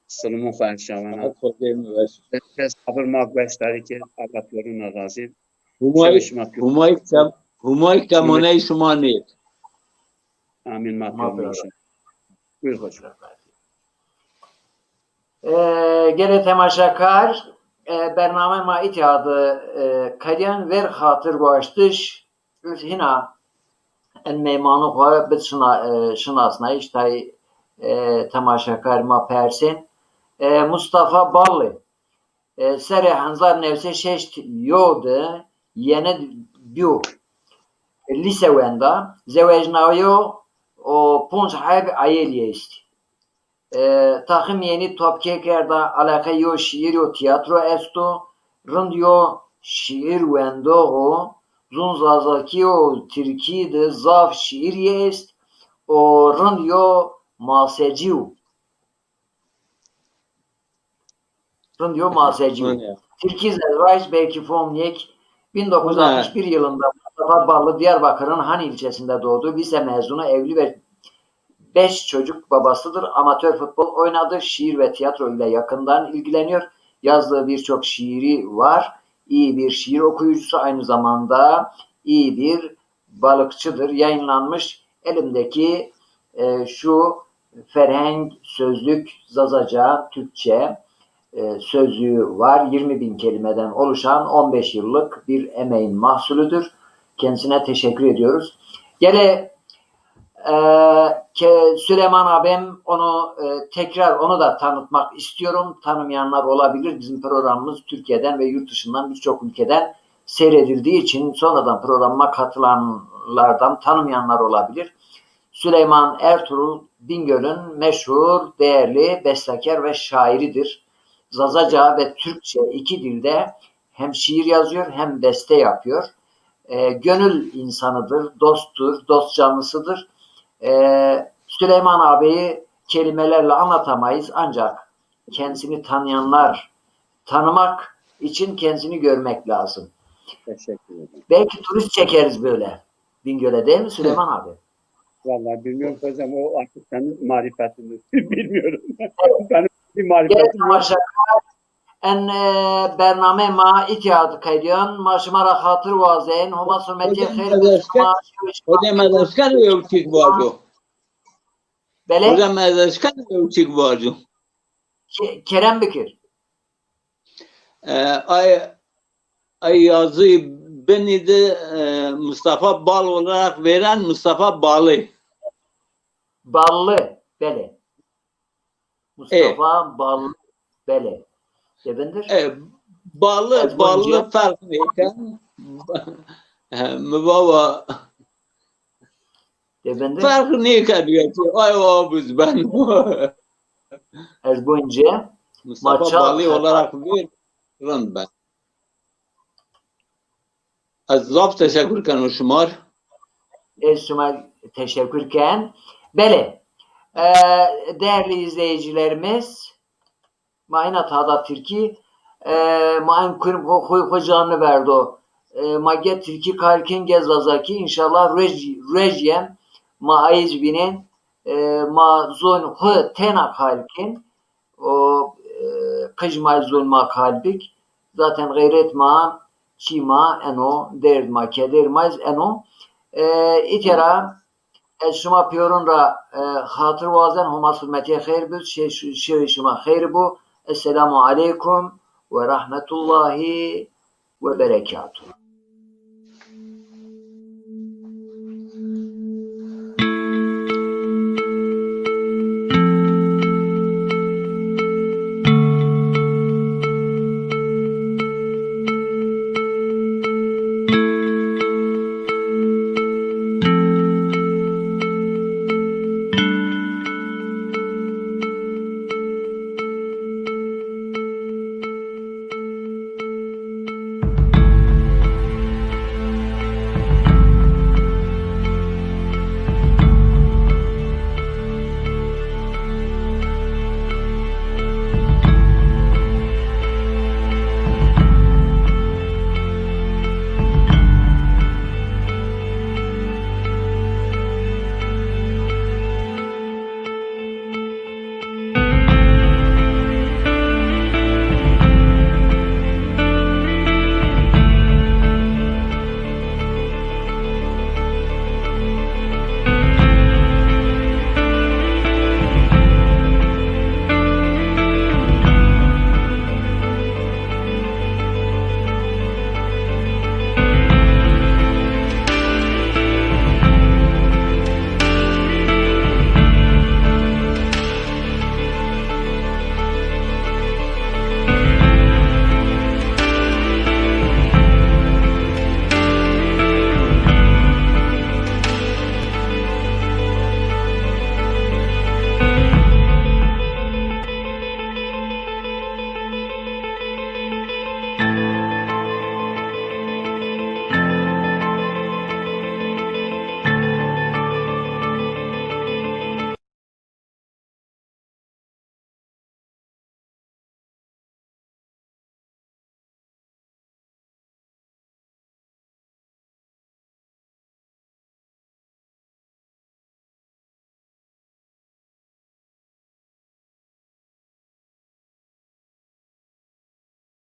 silimon xwu erşawena. Saet xwu dêrme weş. Kes sabir ma gueştarî ke, Allah pêruna razî. Humay, Şima pêr. Humay kem-, Humay kemoney şima nêk. Amîn, ma pêruna razî. Buyur hocam. E, gelê temaşakar, e, bername ma îtya de, e, kerîyen ver xatir waştiş. Biz hîna en meymanû xwu bid şina-, e, şinasnayîş tay, e, temaşakar ma persên. E, Mustafa Balli. E, serê hezar new sey şeşt yo de yeni bîyo. E, lîse wenda, zewecnayo û ponc heb eyalî estî. E, taxim yenî topkê kerda, eleqe yo şîîr yo tîyatro esto, rind yo şîîr wendoxo, zûn zazakî û tirkî de zaf şîîrî est û rind yo masecî yo. Rind yo masecî yo. Tirkî zerraj belkî fom nêk. Bin dokuz yüz altmış bir yılında Mustafa Ballı Diyarbakır'ın Han ilçesinde doğdu. Lise mezunu, evli ve beş çocuk babasıdır. Amatör futbol oynadı. Şiir ve tiyatro ile yakından ilgileniyor. Yazdığı birçok şiiri var. İyi bir şiir okuyucusu, aynı zamanda iyi bir balıkçıdır. Yayınlanmış elimdeki, e, şu Ferheng Sözlük Zazaca Türkçe, e, sözlüğü var. Yirmi bin kelimeden oluşan on beş yıllık bir emeğin mahsulüdür. Kendisine teşekkür ediyoruz. Gele, e, ke-, Süleyman abim, onu, e, tekrar onu da tanıtmak istiyorum. Tanımayanlar olabilir. Bizim programımız Türkiye'den ve yurt dışından birçok ülkeden seyredildiği için sonradan programıma katılanlardan tanımayanlar olabilir. Süleyman Ertuğrul Bingöl'ün meşhur, değerli bestekar ve şairidir. Zazaca ve Türkçe iki dilde hem şiir yazıyor hem beste yapıyor. E, gönül insanıdır, dosttur, dost canlısıdır. E, Süleyman abiyi kelimelerle anlatamayız, ancak kendisini tanıyanlar, tanımak için kendisini görmek lazım. Teşekkür ederim. Belki turist çekeriz böyle Bingöl'e, değil mi Süleyman abi? Vallahi bilmiyorum hocam, o artık senin marifetiniz. Bilmiyorum. Benim bir marifetim yok. Gerek maşallah. En, e, bername ma îtya qeydiyan, ma şima ra xatir wazen, Homa surmetî xêr bi şima. Hocam, ez eşkeno yew çîk vaco. Belê? Hocam, ez eşkeno yew çîk vaco. Ke-, kerem bikir. E, ay, ay yazı binî de, e, Mustafa Bal olarak veren Mustafa Balı. Ballı, belê. Mustafa Ballı, belê. De bindir? E, Ballı, Ballı ferq nêken. E, mi baba. De bindir? Ferq nêken ya ki. Ay, o biz ben. Ez bonce. Mustafa Ballı olarak bir rind ben. Ez zaf teşekkür keno şima r. Ez şima teşekkür ken. Belê. E, değerli izleyicilerimiz, ma ina tada Tirkî, e, ma en kurim xo, xo, xo canlı verdo. E, ma ge Tirkî qal ken, ge Zazakî, înşallah ruej, ruej yen ma ayiz bînên, e, ma zon xo tena qal ken. O, e, qij ma zon ma qal bik. Zaten xeyret ma, çî ma eno, derd ma, keder ma iz eno. E, îtya ra ez şima pîyorin ra, e, xatir wazen, Homa surmetîye xeyr bid, şe-, şewê şima xeyr bo. Esselamu aleykum ve rahmetullahi ve berekatuhu.